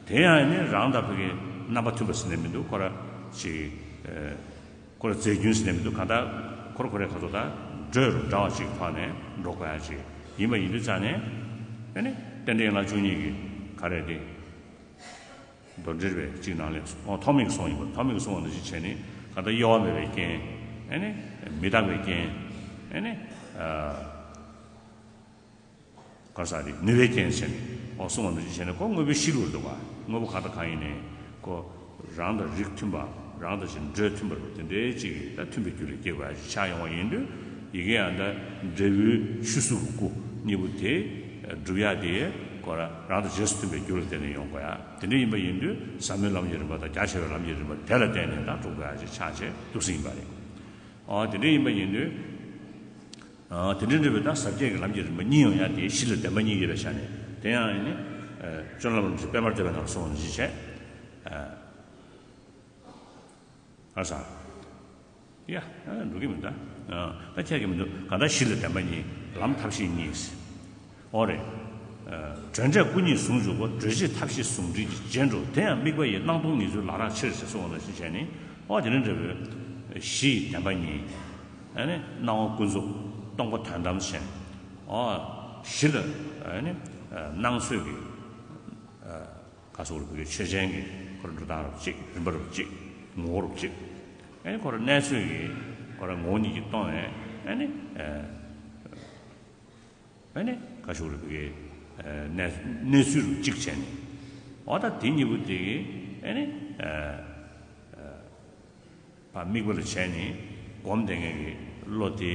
དེ་ཡང་ནི་རང་དང་ཕ་གི་རྣམ་པ་མཐུན་པ་ཟེར་ནས་མི་འདུག་ཁོ་ར་ཅིག་ཁོ་ར་རྫས་རྒྱུན་ཟེར་ནས་མི་འདུག་གང་ལྟར་ཁོ་ར་ཁོ་རའི་ཁ་ཐོག་ད་འགྲོས་རུ་འདྲ་བ་ཅིག་ཐོག་ནས་འགྲོ་དགོས་ཡ་ཅིག་ཡིན་པ་ཡིན་དུས་ཙང་ནས། ཨ་ནི་རྟེན་འབྲེལ་ཡན་ལག་བཅུ་གཉིས་ཀྱི་ག་རེ་དེ། མདོར་འགྲེལ་བའི་གཅིག་ནང་ལས་ཐོགས་མེད་ཀྱི་གསུང་ཡིན་པ། ཐོགས་མེད་ཀྱི་གསུང་བ་འདི་ཅི་བྱས་ནི་གང་ལྟར་གཡོ་བ་མེད་པའི་རྐྱེན། ཨ་ནི་མི་རྟག་པའི་རྐྱེན། ཨ་ནི་ག་རེ་ཟེར་དེ་ནུས་པའི་རྐྱེན་བྱས་ནས་ཨོ་གསུང་བ་འདི་ཅི་བྱས་ནི་ཁོ་དངོས་པོའི་གཤིས་ལུགས་འདུག་ག་དངོས་པོ་གང་དང་གང་ཡིན་ནའི་ཁོ་རང་དང་རིགས་མཐུན་པ། རང་དང་ཅིག་འགྲོས་མཐུན་པ་རུ་དེ་འདྲའི་ཅིག་གིས་ད་མཐུན་པའི་རྒྱུ་ལས་སྐྱེ་དགོས་ཡ་ཅིག་ཆགས་ཡོང་བ་ཡིན་དུས། ཡི་གེ་ཡང་ད་འབྲས་བུའི་ཆོས་གཟུགས་ཀྱི་སྐུ་གཉིས་པོ་དེ་སྒྲུབ་ཡ་དེ་ཁོ་ར་རང་དང་རྗེས་སུ་མཐུན་པའི་རྒྱུ་ལ་བརྟེན་ནས་ཡོང་དགོས་ཡ། དེ་འདྲ་ཡིན་པ་ཡིན་དུས་ཟབ་མོའི་ལམ་གྱི་རིམ་པ་དང་རྒྱ་ཆེ་བའི་ལམ་གྱི་རིམ་པ་དེ་ལ་བརྟེན་ནས་ད་སྒྲུབ་དགོས་ཡ་ཅིག་ཆགས་བྱས་འདུག་སེ་ཡིན་པ་རེད། ཨོ་དེ་འདྲ་ཡིན་པ་ཡིན་དུས། ཨོ་དེ་འདྲ་འདྲ་བའི་ད་ཟབ་རྒྱས་ཀྱི་ལམ་གྱི་རིམ་པ་གཉིས་ཡོང་ཡ་དེ་གཞི་ལ་བདེན་པ་གཉིས་ཡོད་པའི་ཆ་ནས། དེ་ཡང་ནི་སྤྱོད་ལམ་རིན་པོ་ཆེ་པད་མར་བསྟོད་པའི་ནང་གསུངས་པ་ནང་བཞིན་བྱས། ཨ་ས། ཡ། འགྲོ་གི་མི་འདུག་ད་ཁྱད་ཀྱི་མི་འདུག་གང་ལྟར་གཞི་ལ་བདེན་པ་གཉིས། ལམ་ཐབས་ཤེས་གཉིས། ཨོ་རེད། གྲོལ་འབྲས་སྐུ་གཉིས་ཟུང་འཇུག་པ། གྲོལ་བྱེད་ཐབས་ཤེས་ཟུང་འབྲེལ་གྱི་རྗེས་འགྲོ། དེ་ཡང་དམིགས་པ་ཡི་སྣང་སྟོང་ཉིད་མཚོན་ལག་རག་ཕྱིར་ཞེས་གསུངས་པ་ནང་བཞིན་བྱས་ནས། ཨོ་དེ་ནི་འབྲས་བུ་གཞི་ཡི་བདེན་པ་གཉིས། ཨ་ནི་སྣང་བ་ཀུན་རྫོབ་སྟོང་པ་དོན་དམ་ཞེས། ཨོ་གཞི་ལ་ཨ་ནི་སྣང་ཚོད་ཀྱི། ག་སོགས་ལ་བོད་ཀྱི་ཆོས་ཅན་གྱི་ཁོ་ར་འགྲོ་སྟངས་རབ་གཅིག་རིམ་པ་རབ་གཅིག་ངོ་བོ་རབ་གཅིག་ཨ་ནི་ཁོ་ར་གནས་ཚུལ་གྱི་ཁོ་ར་ངོ་བོ་ཉིད་ཀྱིས་སྟོང་བས། ཨ་ནི་ཨ་ནི་ག་སོགས་ལ་བོད་ཀྱི་གནས་གནས་ཚུལ་རབ་གཅིག་བྱས་ནས། འོ་ད་དེ་གཉིས་པོ་དེ་གི་ཨ་ནི། ཕར་དམིགས་པ་ལ་བྱས་ནས་སྒོམ་བསྡད་མཁན་གྱི་བློ་དེ་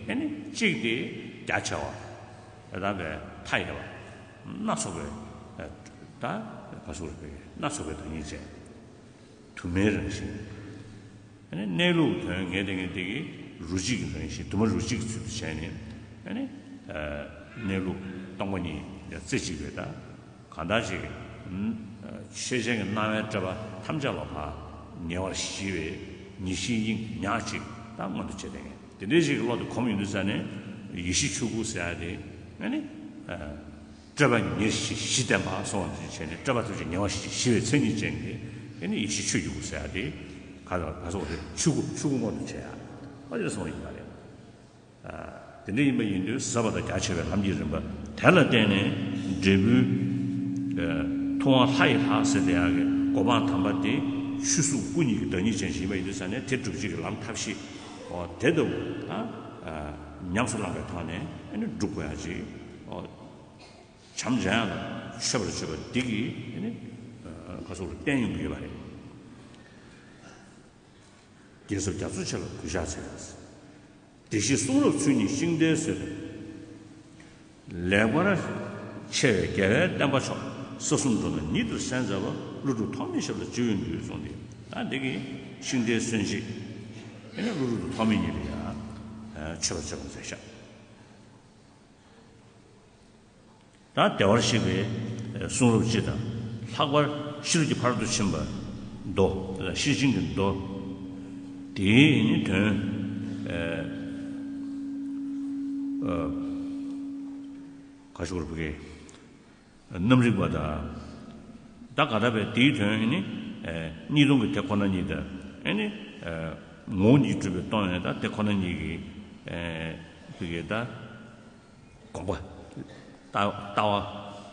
ཨེ་ནི་གཅིག་དེ་རྒྱ་ཆེ་བ། ད་ལྟ་བའི་མཐའ་ཡས་པ་སྣ་ཚོགས་པའི་ད་ག་སུ་རེད་པས་སྣ་ཚོགས་པའི་བདག་ཉིད་ཅན། དུ་མའི་རང་བཞིན། ཨེ་ནི་གནས་ལུགས་དོན་ངེས་བསྡད་མཁན་དེ་གི་རུ་གཅིག་གི་རང་བཞིན་དུ་མ་རུ་གཅིག་གི་ཚུལ་དུ་བྱས་ནས། ཨེ་ནི་གནས་ལུགས་སྟོང་པ་ཉིད་རྩེ་གཅིག་པའི་ད། གང་ལྟར་ཅིག་ཆོས་ཅན་གྱི་སྣང་བའི་སྤྲོས་པ་ཐམས་ཅད་ལ་ཕར་ཉེ་བར་ཞི་བའི་ཉེར་ཞིའི་དབྱིངས་ཉག་གཅིག་ད་མངོན་དུ་བྱས་ཏེ། དེ་འདྲའི་ཞིག་གི་བློ་དེ་གོམས་ཡོང་དུས་ཙ་ནས་ཡེ་ཤེས་ཆོས་སྐུ་ཟེར་ཡ་དེ་ཨ་ནི་སྤྲོས་པ་ཉེར་ཞི་ཞི་བསྟན་པ་སོགས་བྱས་ནས་སྤྲོས་པ་ཐམས་ཅད་ཉེ་བར་ཞི་ཞི་བའི་མཚན་ཉིད་ཅན་གྱི་ཨ་ནི་ཡེ་ཤེས་ཆོས་ཀྱི་སྐུ་ཟེར་ཡ་དེ་ག་ལ་ག་སོགས་རེད། ཆོས་སྐུ་ཆོས་སྐུ་མངོན་དུ་བྱས་ཡ་ཨ་ནི་སོང་བ་ཡིན་པ་རེད། དེ་འདྲ་ཡིན་པ་ཡིན་དུས་ཟབ་པ་དང་རྒྱ་ཆེ་བའི་ལམ་གྱི་རིམ་པ་དེ་ལ་བརྟེན་ནས་འབྲས་བུའི་ཐུབ་དབང་ལྷ་ཡི་ལྷ་ཟེར་དེ་ཡང་གི་གོ་འཕང་དམ་པ་དེ་ཆོས་གཟུགས་སྐུ་གཉིས་ཀྱི་བདག་ཉིད་ཅན་ཞིག་ཡིན་པ་ཡིན་དུས་ཙ་ནས་དེ་སྒྲུབ་བྱེད་ཀྱི་ལམ་ཐབས་ཤེས་འོ་དེ་ལྟ་བུ་ད་ཉམས་སུ་བླངས་པའི་ཐོག་ནས་ཨ་ནི་སྒྲུབ་དགོས་ཡ་ཅིག་འོ་བྱམས་བྱམས་ཡང་ལ་མཆོད་པར་བརྗོད་པ་འདི་གིས་ཨ་ནི་ཁ་སོགས་ལ་བརྟན་ཡོང་གི་ཡོད་པ་རེད། རྒྱལ་ཚབ་རྒྱ་མཚོ་ཆེ་ལ་གུས་ཕྱག་འཚལ། བདེ་གཤེགས་གསུང་རབ་ཚུལ་གཉིས་ཤིང་རྟའི་སྲོལ། ལེགས་པར་ཕྱེ་བའི་རྒྱལ་བའི་བསྟན་པ་མཆོག་ས་གསུམ་འགྲོ་ན་ཉིད་དུ་གསན་མཛད་པ་ཀླུ་སྒྲུབ་ཐོགས་མེད་ཞབས་ལ་སྤྱི་བོས་འདུད་གསུངས་ཏེ། ད་འདི་གི་ཤིང་རྟའི་སྲོལ་འབྱེད། ཨེ་ནི་ཀླུ་སྒྲུབ་དང་ཐོགས་མེད་གཉིས་ལ་ཡང་མཆོད་པ་བརྗོད་པ་མཛད་ཤག་ད་བདེ་བར་གཤེགས་པའི་གསུང་རབ་སྤྱི་དང་། ལྷག་པར་ཤེར་གྱི་ཕ་རོལ་ཏུ་ཕྱིན་པ་མདོ། ཤེར་ཕྱིན་གྱི་མདོ། དེའི་ནི་དོན། ག་ཞུ་རུ་བུ་གའི་རྣམ་རིག་པ་དང་། ད་ག་ད་བས་དེའི་དོན་ནི་གཉིས་སྟོང་གི་དེ་ཁོ་ན་ཉིད་དང་། ཨེ་ནི་ངོ་བོ་ཉིད་གྲུབ་པའི་སྟོང་ཡང་ད་དེ་ཁོ་ན་ཉིད་ཀྱི་བུ་གའི་ད། དགོངས་པ། ལྟ་ལྟ་བ་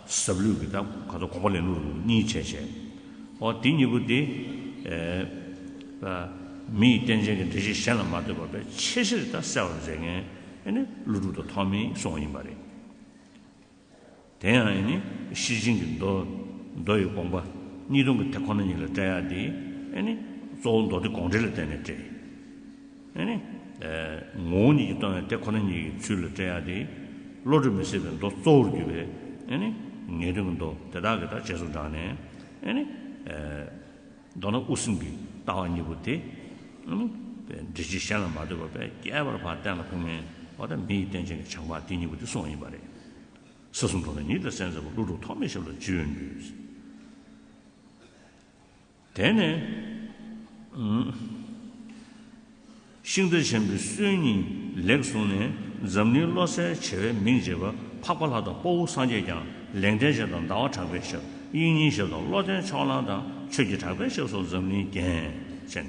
ཟབ་ལུས་ཀྱི་ད་ག་ཚོད་དགོངས་པ་ལེན་ལུགས་གཉིས་བྱས་བྱས། འོ་དེ་གཉིས་པོ་དེ། མི་ཡི་རྟེན་ཅན་གྱི་འགྲེལ་བྱེད་གཞན་ལ་མ་ལྟོས་པར་ཆེས་ཆེར་ད་གསལ་བར་མཛད་མཁན་ཨེ་ནི་ཀླུ་སྒྲུབ་དང་ཐོགས་མེད་གསུངས་པ་ཡིན་པ་རེད། དེ་ཡང་ཨེ་ནི་ཤེར་ཕྱིན་གྱི་མདོ། མདོ་ཡི་དགོངས་པ་གཉིས་སྟོང་གི་དེ་ཁོ་ན་ཉིད་ལ་བཀྲལ་ཡག་དེ་ཨེ་ནི་གཙོ་བོ་མདོ་སྡེ་དགོངས་འགྲེལ་ལ་བརྟེན་ནས་བཀྲལ། ཨེ་ནི། ངོ་བོ་ཉིད་ཀྱིས་སྟོང་པའི་དེ་ཁོ་ན་ཉིད་ཀྱི་ཚུལ་ལ་བཀྲལ་ཡག་དེ། བློ་གྲོས་མི་ཟད་པའི་མདོ་གཙོ་བོར་གྱུར་པའི་ཨེ་ནི་ངེས་དོན་གྱི་མདོ་དེ་དག་གི་ད་རྗེས་སུ་འབྲངས་ནས་ཨེ་ནི། མདོར་ན་དབུ་སེམས་ཀྱི་ལྟ་བ་གཉིས་པོ་དེ། ཨེ་ནི། འབྲེལ་ཆོས་གཞན་ལ་མ་ལྟོས་པར་རྒྱས་པར་ཕར་གཏན་ལ་ཕབ་མཁན་འོ་ད་མི་ཡི་རྟེན་ཅན་གྱི་བྱམས་པ་དེ་གཉིས་པོ་དེ་གསུངས་པ་ཡིན་པ་རེད། ས་གསུམ་འགྲོ་བའི་ཉི་ཟླ་གསལ་མཛད་པ། ཀླུ་སྒྲུབ་ཐོགས་མེད་ཞབས་ལ་ཇི་ཡོད་འདུད། དེ་ནས། ཤིང་རྟ་ཆེན་པོའི་སྲོལ་གཉིས་ལེགས་བཟུང་ནས། འཛམ་གླིང་བློ་གསལ་བྱེ་བའི་མིང་བརྗོད་པ། འཕགས་པ་ལྷ་དང་དཔའ་བོ་སངས་རྒྱས་ཀྱང་། ལེགས་ལྡན་འབྱེད་དང་ཟླ་བ་གྲགས་པའི་ཞབས། དབྱིག་གཉེན་ཞབས་དང་བློ་ལྡན་ཕྱོགས་གླང་དང་། ཆོས་ཀྱི་གྲགས་པའི་ཞབས་སོགས་འཛམ་གླིང་རྒྱན། ཅེས།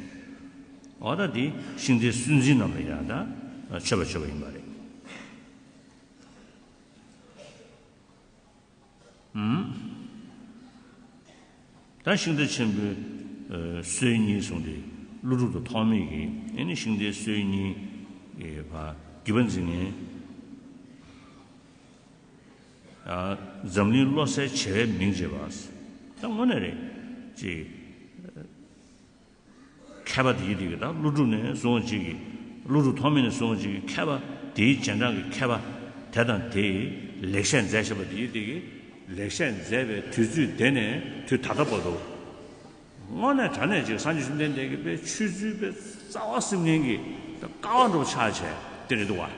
འོ་ད་འདི་ཤིང་རྟའི་སྲོལ་འཛིན་རྣམས་ལ་ཡང་ད་མཆོད་པ་མཆོད་པ་ཡིན་པ་རེད། ད་ཤིང་རྟ་ཆེན་པོའི་སྲོལ་གཉིས་གསུངས་ཏེ། ཀླུ་སྒྲུབ་དང་ཐོགས་མེད་ཀྱིས་ཨེ་ནི་ཤིང་རྟའི་སྲོལ་གཉིས་ཀྱི་བར་བརྒྱུད་པ་འཛིན་མཁན། འཛམ་གླིང་བློ་གསལ་བྱེ་བའི་མིང་བརྗོད་པ། ད་དངོས་གནས་རེད། ཅིག་མཁས་པ་དེའི་དེ་གི་ད་ཀླུ་སྒྲུབ་ནས་བཟུང་ཅིག་གི། ཀླུ་སྒྲུབ་ཐོགས་མེད་ནས་བཟུང་ཅིག་གི་མཁས་པ་དེའི་རྗེས་འབྲང་གི་མཁས་པ་དེ་དང་དེས་ལེགས་བཤད་མཛད་བཞིན་པ་དེའི་དེ་གི། ལེགས་བཤད་མཛད་པའི་དུས་ཚོད་དེ་ནས་དུས་ད་ལྟ་བར་དུ། དངོས་གནས་དྲང་གནས་ཅིག་སངས་རྒྱས་བཅོམ་ལྡན་འདས་ཀྱི་པའི་ཆོས་ཚུལ་པའི་རྩ་བ་སེམས་ངན་གྱི་ཀ་བ་འགྲོ་ཆགས་བྱས་དེ་རེད་འདུག་བ།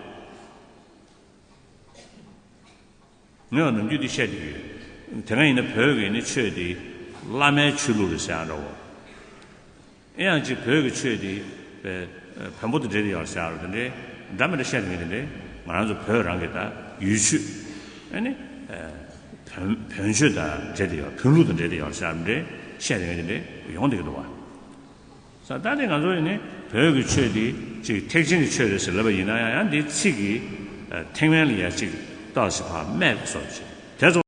ངས་ནམ་རྒྱུན་འདི་བཤད་བསྡད་ཡོད། དེ་སྔ་ཡིན་ན་བོད་ཀྱི་ནི་ཆོས་འདི་བླ་མའི་ཆོས་ལུགས་རེད་ཟེར་ཡག་འདྲ་བོ། ཨེ་ཡང་ཅིག་བོད་ཀྱི་ཆོས་འདི་བོན་པོ་དང་འབྲེལ་ཏེ་ཡོད་ཟེར་ཡག་རེད། དེ་འདྲའི་འདྲ་མི་འདྲ་བཤད་མཁན་དེ་འདྲའི་ང་རང་ཚོ་བོད་རང་གི་ད་ཡུལ་ཆོས་ཨེ་ནི་བོན་བོན་ཆོས་དང་འབྲེལ་ཏེ་ཡོད། བོན་ལུགས་དང་འབྲེལ་ཏེ་ཡོད་ཟེར་ཡག་འདྲའི་བཤད་མཁན་དེ་འདྲའི་ཡོང་བསྡད་ཀྱི་འདུག་བ། ས་ད་དེ་ང་ཚོ་ཡིན་ནི་བོད་ཀྱི་ཆོས་འདི་ཅིག་ཐེག་ཆེན་གྱི་ཆོས་རེད་ཟེར་ལབ་པ་ཡིན་ན་ཡང་། ཡང་འདིའི་ཚིག་གི་ཐེག་དམན་ལ་ཡང་ཅིག་ཏོག་ཙམ་ཕར་སྨད་པའི་བཟོ་བྱས། དེ་ཚོ་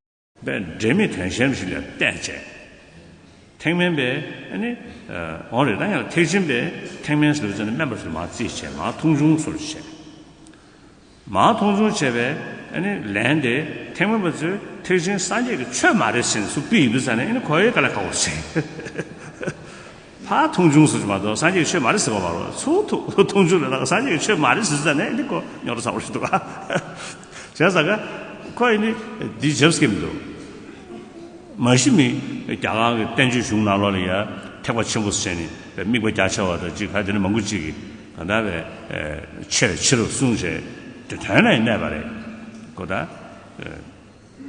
པའི་འབྲེལ་མེད་དོན་གཞན་ཞིག་ལ་བལྟས་བྱས། ཐེག་དམན་པས་ཨ་ནི་འོང་རེད། ད་ཡང་ཐེག་ཆེན་པས་ཐེག་དམན་ཟེར་བ་ཙམ་ནི་དམན་པ་ཚོ་མར་བརྩིས་བྱས། མར་མཐོང་ཆུང་བཟོ་བྱས། མར་མཐོང་ཆུང་བྱས་པའི་ཨ་ནི་ལན་དེ་ཐེག་དམན་པ་ཚོས་ཐེག་ཆེན་སངས་རྒྱས་ཀྱི་ཆོས་མ་རེད་ཟེར་ནས་སུ་ཕུལ་ཡིན་དུས་ཙང་ནས། ཨ་ནི་ཁོ་ཡི་དཀའ་ལས་ཁག་པོ་བྱས། ཕར་མཐོང་ཆུང་ཟེར་གྱི་མ་གཏོགས་སངས་རྒྱས་ཀྱི་ཆོས་མ་རེད་ཟེར་བ་མ་རེད། ཚུར་མཐོང་ཆུང་ལ་ད་སངས་རྒྱས་ཀྱི་ཆོས་མ་རེད་ཟེར་ཙང་ནས། ཨ་ནི་ཁོ་རྙོག་དྲ་ཚ་པོ་ཞིག་འདུག་ག་བྱས་ཙང་ཁོ་ཡི་ནི་འདི་རྒྱབ་སྐྱེ་མི་འདུག་མ་གཞི་མི་རྒྱ་གར་གྱི་བསྟན་བཅོས་གཞུང་ནང་ལོགས་ལ་ཡ་ཐེག་པ་ཆེན་པོ་ཟེར་ནས་དམིགས་པ་རྒྱ་ཆེ་བ་དང་ཅིག་ག་དེ་ནི་མང་པོ་ཅིག་གིས་གང་ལྟར་བའི་ཆེ་བའི་ཕྱིར་རོ་གསུངས་བྱས། དེ་དོན་ལ་ཡང་གནས་པ་རེད། ཁོ་ད་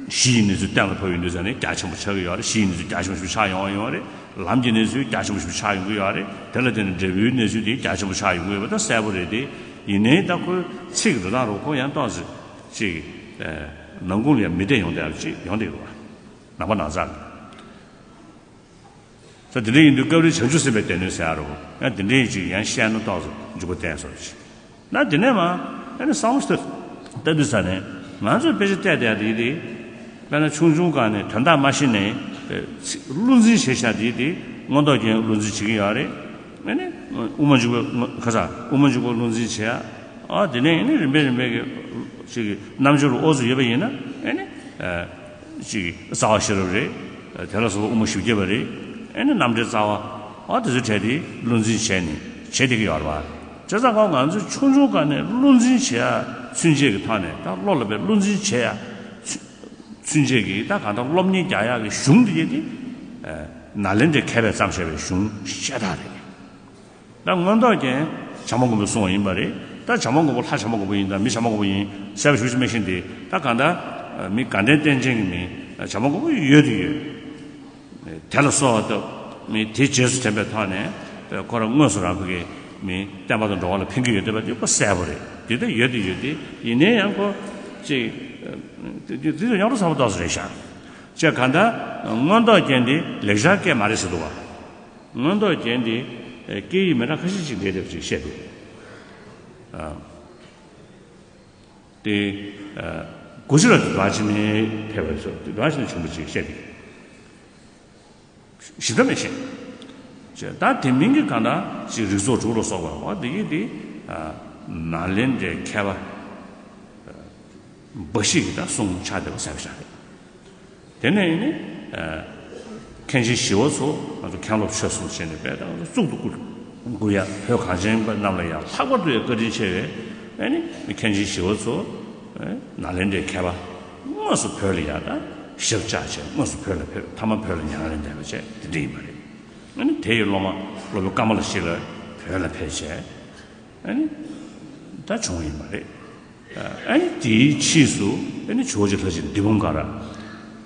གཞི་ཡི་གནས་ཚུལ་གཏན་ལ་ཕབ་ཡོང་དུས་ཙང་ནས་རྒྱ་ཆེན་པོ་ཆགས་ཀྱི་ཡོད་རེད། གཞི་ཡི་གནས་ཚུལ་རྒྱ་ཆེན་པོ་ཞིག་ཆགས་ཡོང་བ་ཡོད་རེད། ལམ་གྱི་གནས་ཚུལ་རྒྱ་ཆེན་པོ་ཞིག་ཆགས་ཡོང་གི་ཡོད་རེད། དེ་ལ་བརྟེན་ནས་འབྲས་བུའི་གནས་ཚུལ་དེ་རྒྱ་ཆེན་པོ་ཆགས་ཡོང་གི་ཡོད་པ་ད་གསལ་པོ་རེད་དེ། ཡིན་ནའི་ད་ཁོའི་ཚིག་འགྲོ་སྟངས་རུ་ཁོ་ཡང་ཏོག་ཙམ་ཅིག་ནང་ཁུངས་ལ་ཡང་མི་བདེ་ཡོང་བསྡད་ཡག་ཅིག་ཡོང་བསྡད་ཡོད་པ། ནང་པ་ནང་ཚགས་ཀྱི། ད་དེ་འདྲ་ཡིན་དུས་སྐབས་རེ་བྱང་ཆུབ་སེམས་དཔའི་སྡེ་སྣོད་ཟེར་ཡག་རུ་ཡང་དེ་འདྲ་ཡིན་ཅིག་ཡང་བཤད་ན་ཏོག་ཙམ་འཇུག་པ་བསྟན་སོགས་ཅིག་ན་དེ་ནས་མ་ཨ་ནི་བསམ་བློ་ཞིག་བཏབ་དུས་ཙང་ནས། ང་ཚོས་དཔེ་ཆ་བལྟས་བསྡད་ཡག་དེ་དེ། དཔེར་ན་ཆུང་ཆུང་སྒང་ནས་དོན་དག་མ་ཤེས་ནས་བློ་འཛིན་བྱས་བཞག་དེ་དེ་མངོན་རྟོགས་རྒྱན་བློ་འཛིན་བྱེད་ཀྱི་ཡོད་རེད། ཨ་ནི་དབུ་མ་འཇུག་པ་ཁ་ས་དབུ་མ་འཇུག་པ་བློ་འཛིན་བྱེད་ཡག་ཨ་དེ་ནས་ཨ་ནི་རིམ་པས་རིམ་པས་ཀྱི་ཅིག་རྣམ་འབྱོར་ཨོ་ཚོ་ཡོད་པ་ཡིན་ན། ཨ་ནི་ཅིག་རྩ་བ་ཤེས་རབ་རེད། དེ་ལ་སོགས་པ་དབུ་མ་བཞི་བརྒྱ་པ་རེད། ཨ་ནི་རྣམ་འགྲེལ་རྩ་བ་ཨ་དེ་ཚོའི་གྲས་དེ་བློ་འཛིན་བྱས་ནས་བྱེད་བསྡད་ཀྱི་ཡོད་རེད་པ། བྱས་ཙང་ཁོ་ང་ཚོས་ཆུང་ཆུང་སྒང་ནས་བློ་འཛིན་བྱེད་ཡག་ཚུན་ཆད་ཀྱི་ཐོག་ནས། ད་བློ་ལ་དཔེ་བློ་འཛིན་བྱེད་ཡག་ཚུན་ཆད་ཀྱི་ད་གང་ལྟར་སློབ་གཉེར་རྒྱག་ཡག་གི་གཞུང་འདི་ཡེ་དེ། ནཱ་ལེནྡྲའི་མཁས་པས་བརྩམས་བཞག་པའི་གཞུང་ཤ་སྟག་རེད། ད་མངོན་རྟོགས་རྒྱན་བྱམས་པ་མགོན་པོས་གསུངས་པ་ཡིན་པ་རེད། ད་བྱམས་པ་མགོན་པོ་ལྷ་བྱམས་པ་མགོན་པོ་ཡིན་དང་མི་བྱམས་པ་མགོན་པོ་ཡིན་ཟེར་བ་ཞུ་ཅི་མེད་བཞིན་དེ། ད་གང་ལྟར་མི་དགའ་ལྡན་རྟེན་ཅན་གྱི་མི་བྱམས་པ་མགོན་པོ་ཡོད་དུ་ཡོད། དེ་ལ་གསོལ་བ་བཏབ། མི་དེ་རྗེས་སུ་དྲན་པའི་ཐོག་ནས་ཁོ་རང་དངོས་སུ་རང་ཁོ་གི་མི་བསྟན་པ་དང་འགྲོ་བ་ལ་ཕན་གྱི་ཡོད་བསྡད་པ་དེ་ཁོ་གསལ་པོ་རེད། དེ་ལྟར་ཡོད་དུ་ཡོད་དེ། ཡིན་ནའི་ཡང་ཁོ་ཅིག་དེ་དེ་ཚོ་རྙོག་དྲ་ཚ་པོ་ཏོག་ཙམ་རེད་ཤག་ཅེས་གང་ལྟར་མངོན་རྟོགས་རྒྱན་དེ་ལེགས་སྦྱར་སྐད་མ་རེད་ཟེར་འདུག་བ། མངོན་རྟོགས་རྒྱན་དེ་སྐད་ཡིག་མི་འདྲ་ཁ་ཤས་ཅིག་འདྲེས་བསྡད་པ་ཅིག་བཤད་འདུག་དེ་གོ་ཤྲི་ལ་དུ་བ་ཅི་ནས་ཕེབས་པ་ཚོ་དུ་བ་ཅི་ནས་བྱུང་བ་ཅིག་བཤད་འདུག་ཞིབ་ཕྲ་མི་ཤེས། ཅེས་ད་དེ་མིན་གྱི་གང་ལྟར་ཅིག་རིགས་ཚོགས་དྲུག་ལ་སོགས་པ་འོ་དེ་ཡིན་དེ། ནཱ་ལེནྡྲའི་མཁས་པ་འབའ་ཞིག་གིས་ད་གསུངས་ཆགས་བསྡད་པ་གསལ་པོ་ཆགས་རེད། དེ་ནས་ནི་མཁན་ཆེན་ཞི་བ་འཚོ་ང་ཚོ་མཁན་སློབ་ཆོས་གསུམ་བྱས་ནས་དཔེ་ད་ང་ཚོ་གཙུག་ཏུ་བཀུར། བསྐུར་ཡ། བོད་གངས་ཅན་པ་རྣམས་ལ་ཡང་ལྷག་པར་དུ་ཡང་བཀའ་དྲིན་ཆེ་བའི་ཨ་ནི་མཁན་ཆེན་ཞི་བ་འཚོ། ཨ་ནཱ་ལེནྡྲའི་མཁས་པ་དངོས་སུ་བོད་ལ་ཡང་ད་ཞབས་བཅགས་བྱས། དངོས་སུ་བོད་ལ་ཕེབས། ཐ་མ་བོད་ལ་མྱ་ངན་ལས་འདས་པ་བྱས། དེ་འདྲ་ཡིན་པ་རེད། ཨ་ནི་དེ་ཡི་སློབ་མ་སློབ་དཔོན་ཀ་མ་ལ་ཤཱི་ལ་བོད་ལ་ཕེབས་བྱས། ཨ་ནི་ད་བྱུང་ཡིན་པ་རེད། ཨ་ནི་དེའི་ཕྱིས་སུ་ཨ་ནི་ཇོ་བོ་རྗེ་ལྷ་རྗེ་འདི་བུམ་ག་ར།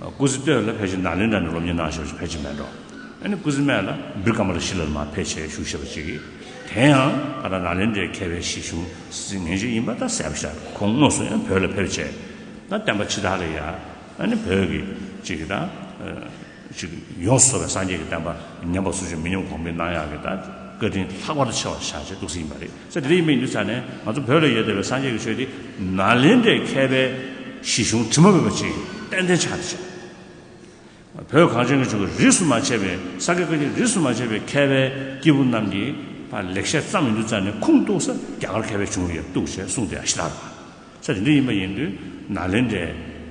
སྐུ་ཚེ་སྟོད་ལ་ཕལ་ཆེར་ནཱ་ལེནྡྲ་ནས་སློབ་གཉེར་གནང་བཞག་པ་ཕལ་ཆེར་མེད་འགྲོ། ཨ་ནི་སྐུ་ཚེ་སྨད་ལ་བི་ཀ་མ་ལ་ཤཱི་ལར་མར་ཕེབས་བྱས་བཞུགས་བཞག་པ་ཅིག་གིས། དེ་ཡང་ག་ར་ནཱ་ལེནྡྲའི་མཁས་པའི་གཞི་གཞུང་ཟིན་མཁན་ཅིག་ཡིན་པ་ད་གསལ་པོ་ཞིག་རེད། ཁོང་དངོས་སུ་ཡང་བོད་ལ་ཕེབས་བྱས། ད་བསྟན་པ་ཕྱི་དར་ལ་ཡ་ཨ་ནི་བོད་ཀྱི་ཅིག་གི་ད། ཅིག་ཡོངས་སུ་རྫོགས་པའི་སངས་རྒྱས་ཀྱི་བསྟན་པ་ཉམས་པ་སོར་ཆུད་མི་ཉམས་གོང་འཕེལ་གནང་ཡག་གི་ད་བཀའ་དྲིན་ལྷག་པར་དུ་ཆེ་བ་བཞག་བྱས་འདུག་སེ་ཡིན་པ་རེད་ཟེར། དེ་འདྲ་ཡིན་པ་ཡིན་དུས་ཙང་ནས་ང་ཚོ་བོད་ལ་ཡོད་བསྡད་པའི་སངས་རྒྱས་ཀྱི་ཆོས་འདི་ནཱ་ལེནྡྲའི་མཁས་པའི་གཞི་གཞུང་དྲི་མ་མེད་པ་ཅིག་ཏན་ཏན་ཆགས་བསྡད་བྱས། བོད་གངས་ཅན་གྱི་ལྗོངས་ཀྱི་རིས་སུ་མ་ཆད་པའི་ས་དགེ་བཀའ་རྙིང་རིས་སུ་མ་ཆད་པའི་མཁས་པའི་སྐྱེས་བུ་རྣམས་ཀྱིས་ཕར་ལེགས་བཤད་བརྩམས་ཡོང་དུས་ཙང་ནས་ཁུངས་གཏུགས་ས་རྒྱ་གར་མཁས་པའི་གཞུང་ལ་ཡང་གཏུགས་བྱས་གསུངས་བསྡད་ཡག་ཞེ་དྲག་རེད་པ། ས་དེ་འདྲ་ཡིན་པ་ཡིན་དུས་ནཱ་ལེནྡྲའི་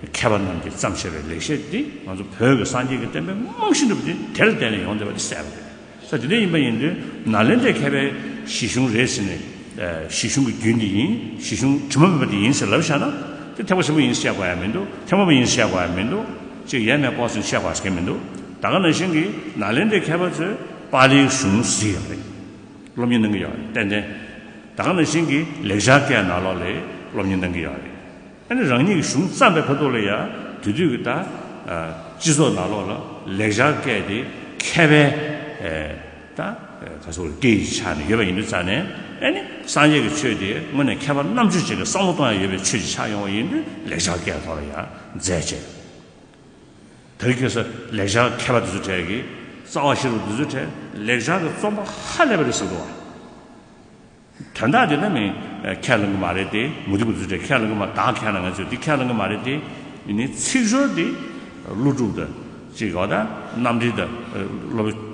མཁས་པ་རྣམས་ཀྱིས་བརྩམས་བཞག་པའི་ལེགས་བཤད་འདི་ང་ཚོ་བོད་ཀྱི་སངས་རྒྱས་ཀྱི་བསྟན་པའི་རྨང་གཞི་འདྲ་པོ་འདི་དེ་ལ་བརྟེན་ནས་ཡོང་བསྡད་པ་འདི་གསལ་པོ་རེད། ས་དེ་འདྲ་ཡིན་པ་ཡིན་དུས་ནཱ་ལེནྡྲའི་མཁས་པའི་གཞི་གཞུང་རེད་ཟེར་ནས། ཨ་གཞི་གཞུང་གི་རྒྱུན་འདི་ཡིན། གཞི་གཞུང་དྲི་མ་མེད་པ་འདི་ཡིན་ཟེར་ལབ་བཞག་ན། དེ་ཐེག་པ་ཆེན་པོ་ཡིན་ཟེར་བཤད་དགོས་ཡ་མི་འདུག་ཐེག་དམན་པ་ཡིན་ཟེར་བཤད་དགོས་ཡ་མི་འདུག་ཅིག་ཡས་མས་སྐོར་ཟེར་བཤད་དགོས་ཡ་མི་འདུག་ད་ག་ནང་བཞིན་གྱི་ནཱ་ལེནྡྲའི་མཁས་པ་ཚོས་པཱ་ལིའི་གཞུང་གཟིགས་ཡོད་རེད། སློབ་གཉེར་གནང་གི་ཡོད་རེད། ཏན་ཏན། ད་ག་ནང་བཞིན་གྱི་ལེགས་སྦྱར་སྐད་ནང་ལོགས་ལ་སློབ་གཉེར་གནང་གི་ཡོད་རེད། ཨ་ནི་རང་ཉིད་ཀྱི་གཞུང་བརྩམས་པའི་ཁ་ཐུག་ལ་ཡང་དེ་དུས་ཀྱི་ད་ཨ་སྤྱི་ཚོགས་ནང་ལོགས་ལ་ལེགས་སྦྱར་སྐད་དེ་མཁས་པའི་ཨེ་ད་ཨེ་ག་ཚོད་སྐད་ཡིག་ཆགས་ནས་ཡོད་པ་ཡིན་དུས་ཙང་ནས། ཨ་ནི་སངས་རྒྱས་ཀྱི་ཆོས་དེ་དངོས་གནས་མཁས་པ་རྣམ་དཔྱོད་ཅན་གྱིས་བསམ་བློ་གཏོང་ཡ་ཡོད་པའི་ཆོས་ཅིག་ཆགས་ཡོང་བ་ཡིན་དུས་ལེགས་སྦྱར་སྐད་ཐོག་ལ་ཡང་མཛད་བྱས། དེ་རིང་ཁ་སང་ལེགས་སྦྱར་མཁས་པ་དེ་ཚོ་གྲས་ཀྱིས། རྩ་བ་ཤེས་རབ་དེ་ཚོ་གྲས་ལེགས་སྦྱར་གྱི་རྩོམ་པ་ཧ་ལས་པ་རེད་ཟེར་འདུག་བ། དོན་དག་དེ་ད་མིན་ཁས་བླངས་ཀྱི་མ་རེད་དེ། མུ་སྟེགས་པ་ཚོ་གྲས་ཁས་བླངས་ཀྱི་མ། ད་ཁས་བླངས། ང་ཚོས་འདི་ཁས་བླངས་ཀྱི་མ་རེད་དེ། ཡིན་ནའི་ཚིག་སྦྱོར་འདི་ཀླུ་སྒྲུབ་དང་ཅིག་ཡོད། ད་རྣམ་འགྲེལ་དང་སློབ་དཔོན་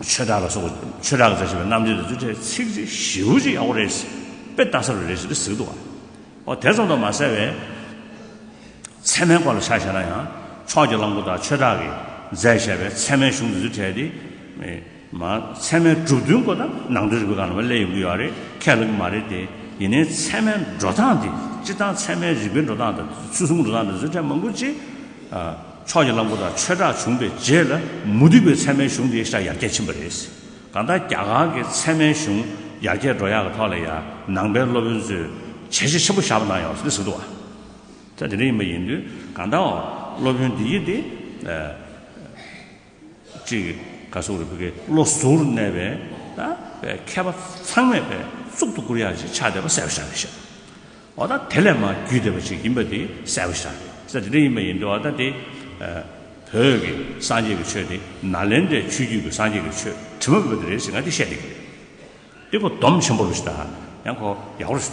ཆོས་གྲགས་ལ་སོགས་པ། ཆོས་གྲགས་ཀྱིས་མཛད་བཞག་པའི་རྣམ་འགྲེལ་དེ་ཚོ་གྲས་ཚིག་གཅིག་ཞེ་པོ་ཅིག་ཡག་པོ་རེད། དཔེ་ལྟ་ས་རུ་རེད་ཟེར་ཏེ་ཟེར་གྱི་འདུག་བ། ཨོ་དེ་ཙམ་དུ་མ་ཟད་པའི། ཚད་མའི་སྐོར་ལ་ཆ་བཞག་ན་ཡང་ཕྱོགས་ཀྱི་གླང་པོ་དང་ཆོས་གྲགས་ཀྱིས་མཛད་བཞག་པའི་ཚད་མའི་གཞུང་འདི་ཚོ་གྲས་དེ། མ་ཚད་མའི་གྲུབ་དོན་སྐོར་དང་ནང་དོན་རིག་པའི་སྒང་ལ་མར་སླེབས་ཡོང་གི་ཡོད་རེད། ཁས་ལེན་གྱི་མ་རེད་དེ། ཡིན་ནའི་ཚད་མའི་འགྲོ་སྟངས་དེ། སྤྱིར་བཏང་ཚད་མའི་རིགས་པའི་འགྲོ་སྟངས་དང་ཚུལ་གསུམ་འགྲོ་སྟངས་དེ་ཚོ་གྲས་མང་པོ་ཅིག་ཨ་ཕྱོགས་ཀྱི་གླང་པོ་དང་ཆོས་གྲགས་བྱུང་བའི་རྗེས་ལ་མུ་སྟེགས་པའི་ཚད་མའི་གཞུང་དེ་ཤ་ཡར་རྒྱས་ཕྱིན་པ་རེད། གང་ལྟར་རྒྱ་གར་གྱི་ཚད་མའི་གཞུང་ཡར་རྒྱས་འགྲོ་ཡག་གི་ཐོག་ལ་ཡང་ནང་པའི་སློབ་དཔོན་ཚོས་བྱས་རྗེས་ཆེན་པོ་བཞག་པ་གནང་ཡོད་ཟེར་ནས་ཟེར་འདུག་བ། ད་དེ་འདྲ་ཡིན་པ་ཡིན་དུས་གང་ལྟར་སློབ་དཔོན་འདི་ཡིས་དེ་ཨ་ཅིག་ག་ཟེར་དགོས་རེད། བོད་ཀྱི་བློ་གཟུར་གནས་པའི་ད་པའི་མཁས་པ་ཚང་མས་པའི་གཙུག་ཏུ་བཀུར་ཡག་ཅིག་ཆགས་བསྡད་པ་གསལ་པོ་ཞེ་དྲག་རེད་ཤག་འོ་ད་དེ་ལས་མར་བརྒྱུད་བསྡད་པ་ཅིག་ཡིན་པ་དེ་གསལ་པོ་ཞེ་དྲག་རེད་ཟེར། དེ་འདྲ་ཡིན་པ་ཡིན་དུས་འོ་ད་དེ་ཨ་བོད་ཀྱི་སངས་རྒྱས་ཀྱི་ཆོས་དེ་ནཱ་ལེནྡྲའི་ཆོས་བརྒྱུད་ཀྱི་སངས་རྒྱས་ཀྱི་ཆོས་དྲི་མ་མེད་པ་དེ་རེད་ཟེར་ང་དེ་བཤད་བསྡད་ཀྱི་རེད། དེ་ཁོ་སྡོམ་ཆེན་པོ་རེད་ཤག་ད་ཡང་ཁོ་ཡག་པོ་རེད་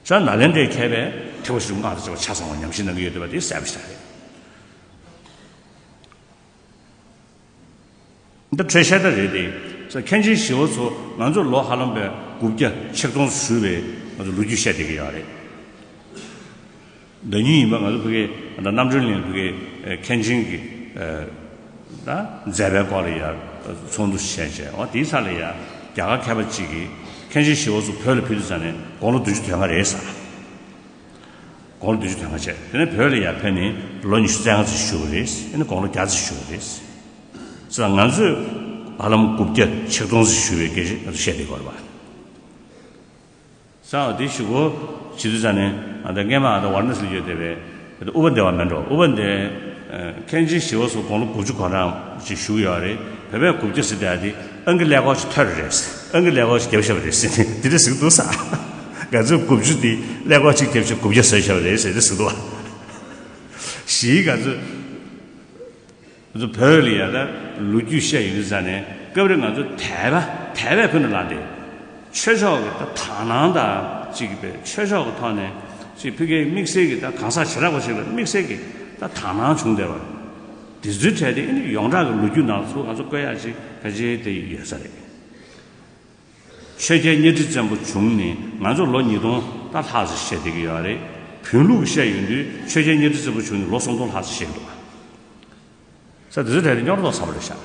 ཤག་ད་ནཱ་ལེནྡྲའི་མཁས་པས་ཐེག་པ་ཆེ་ཆུང་སྔགས་དང་བཅས་པ་ཆ་ཚང་བ་ཉམས་ཞིབ་གནང་གི་ཡོད་བསྡད་པ་དེ་གསལ་པོ་ཞེ་དྲག་རེད། འདི་འཕྲོས་བཤད་གྲྭ་རེད་དེ། ས་མཁན་ཆེན་ཞི་བ་འཚོ་ང་ཚོ་ལོ་ཧ་ལམ་པའི་དགུ་བརྒྱ་ཆིག་སྟོང་བཞུགས་པའི་ང་ཚོ་ལོ་རྒྱུས་བཤད་བསྡད་ཀྱི་ཡོད་རེད། ཟླ་ཉིན་ཡིན་པ་ང་ཚོ་ཕ་གི་ད་རྣམ་གྲོལ་གླིང་ཕ་གི་མཁན་ཆེན་གྱི་ད་མཛད་པའི་སྐོར་ལ་ཡར་ཚོགས་འདུ་བྱས་བྱས། འོ་དེའི་ཚར་ལ་ཡར་རྒྱ་གར་མཁས་པ་གཅིག་གིས་མཁན་ཆེན་ཞི་བ་འཚོ་བོད་ལ་ཕེབས་དུས་ཙམ་ནས་དགུང་ལོ་བདུན་ཅུ་དོན་ལྔ་རེད་ཟེར། དགུང་ལོ་བདུན་ཅུ་དོན་ལྔ་བྱས། དེ་ནས་བོད་ལ་ཡར་ཕེབས་ནས་ལོ་ཉི་ཤུ་རྩ་ལྔ་ཙམ་བཞུགས་པ་རེད། ཨ་ནི་དགུང་ལོ་བརྒྱ་ཙམ་བཞུགས་པ་རེད། ཙང་ང་ཚོས་ཧ་ལམ་དགུ་བརྒྱ་ཆིག་སྟོང་ཙམ་བཞུགས་པའི་སྐད་ཆ་ང་ཚོས་བཤད་བསྡད་ཀྱི་ཡོད་རེད་པ། ཙང་དེ་ཞུ་སྒོ་བྱེད་དུས་ཙམ་ནས་ཨ་ད་སྔས་མ་ཨ་ད་ཝཱ་ར་ཎ་སི་ལ་ཡོད་བསྡད་པའི་ཨ་ད་ཨུ་པ་དེ་བ་མེད་འགྲོ། ཨུ་པ་དེ་ཨ་མཁན་ཆེན་ཞི་བ་འཚོ་དགུང་ལོ་དགུ་བཅུ་གོ་གྲངས་ཅིག་བཞུགས་ཡོད་རེད། བོད་པས་དགུ་བརྒྱ་ཟེར་དེ་ཨ་དེ་ཨང་ཀི་ཀླད་ཀོར་ཅིག་ཐོར་རེད། ཨང་ཀི་ཀླད་ཀོར་ཅིག་བརྒྱབ་བཞག་པ་རེད་ཟེར་ནས་དེ་འདྲ་ཟེར་གྱི་འདུག་ས། ང་ཚོས་དགུ་བཅུ་དེ་ཀླད་ཀོར་ཅིག་བརྒྱབ་བྱས་དགུ་བརྒྱ་ཟེར་བཞག་པ་རེད་ཟེར་དེ་ཟེར་གྱི་འདུག་བ། གཞིས་ང་ཚོ་ང་ཚོ་བོད་ལ་ཡ་ད་ལོ་རྒྱུས་བཤད་ཡོང་དུས་ཙམ་ནས་སྐབས་རེ་ང་ཚོ་དད་པ་དད་པའི་ཁོ་ན་ལངས་ཏེ། ཆོས་ཕྱོགས་ཀྱི་ད་དག་སྣང་དང་གཅིག་པའི་ཆོས་ཕྱོགས་ཀྱི་ཐོག་ནས་ཅིག་ཕ་གིའི་དམིགས་བསལ་གྱི་ད་གང་ཟག་ཞེ་དྲག་པ་ཞིག་ལ་དམིགས་བསལ་གྱི་ད་དག་སྣང་བྱུང་བསྡད་པ། དེ་ཚོའི་གྲས་དེ་ཨ་ནི་ཡོངས་གྲགས་ཀྱི་ལོ་རྒྱུས་ནང་ཚུར་ང་ཚོ་བཀོད་ཡག་ཅིག་ཕལ་ཆེར་དེ་ཡོད་ས་རེད། ཆོས་རྒྱལ་གཉའ་ཁྲི་བཙན་པོ་བྱུང་ནས་ང་ཚོ་ལོ་ཉིས་སྟོང་ད་ལྷག་ཙམ་བཤད་བསྡད་ཀྱི་ཡོད་རེད། བོན་ལུགས་བཤད་ཡོང་དུས་ཆོས་རྒྱལ་གཉའ་ཁྲི་བཙན་པོ་བྱུང་ནས་ལོ་སུམ་སྟོང་ལྷག་ཙམ་བཤད་འདུག་ས་དེ་ཚོ་གྲས་དེ་རྙོག་དྲ་ཚ་པོ་རེད་ཤག་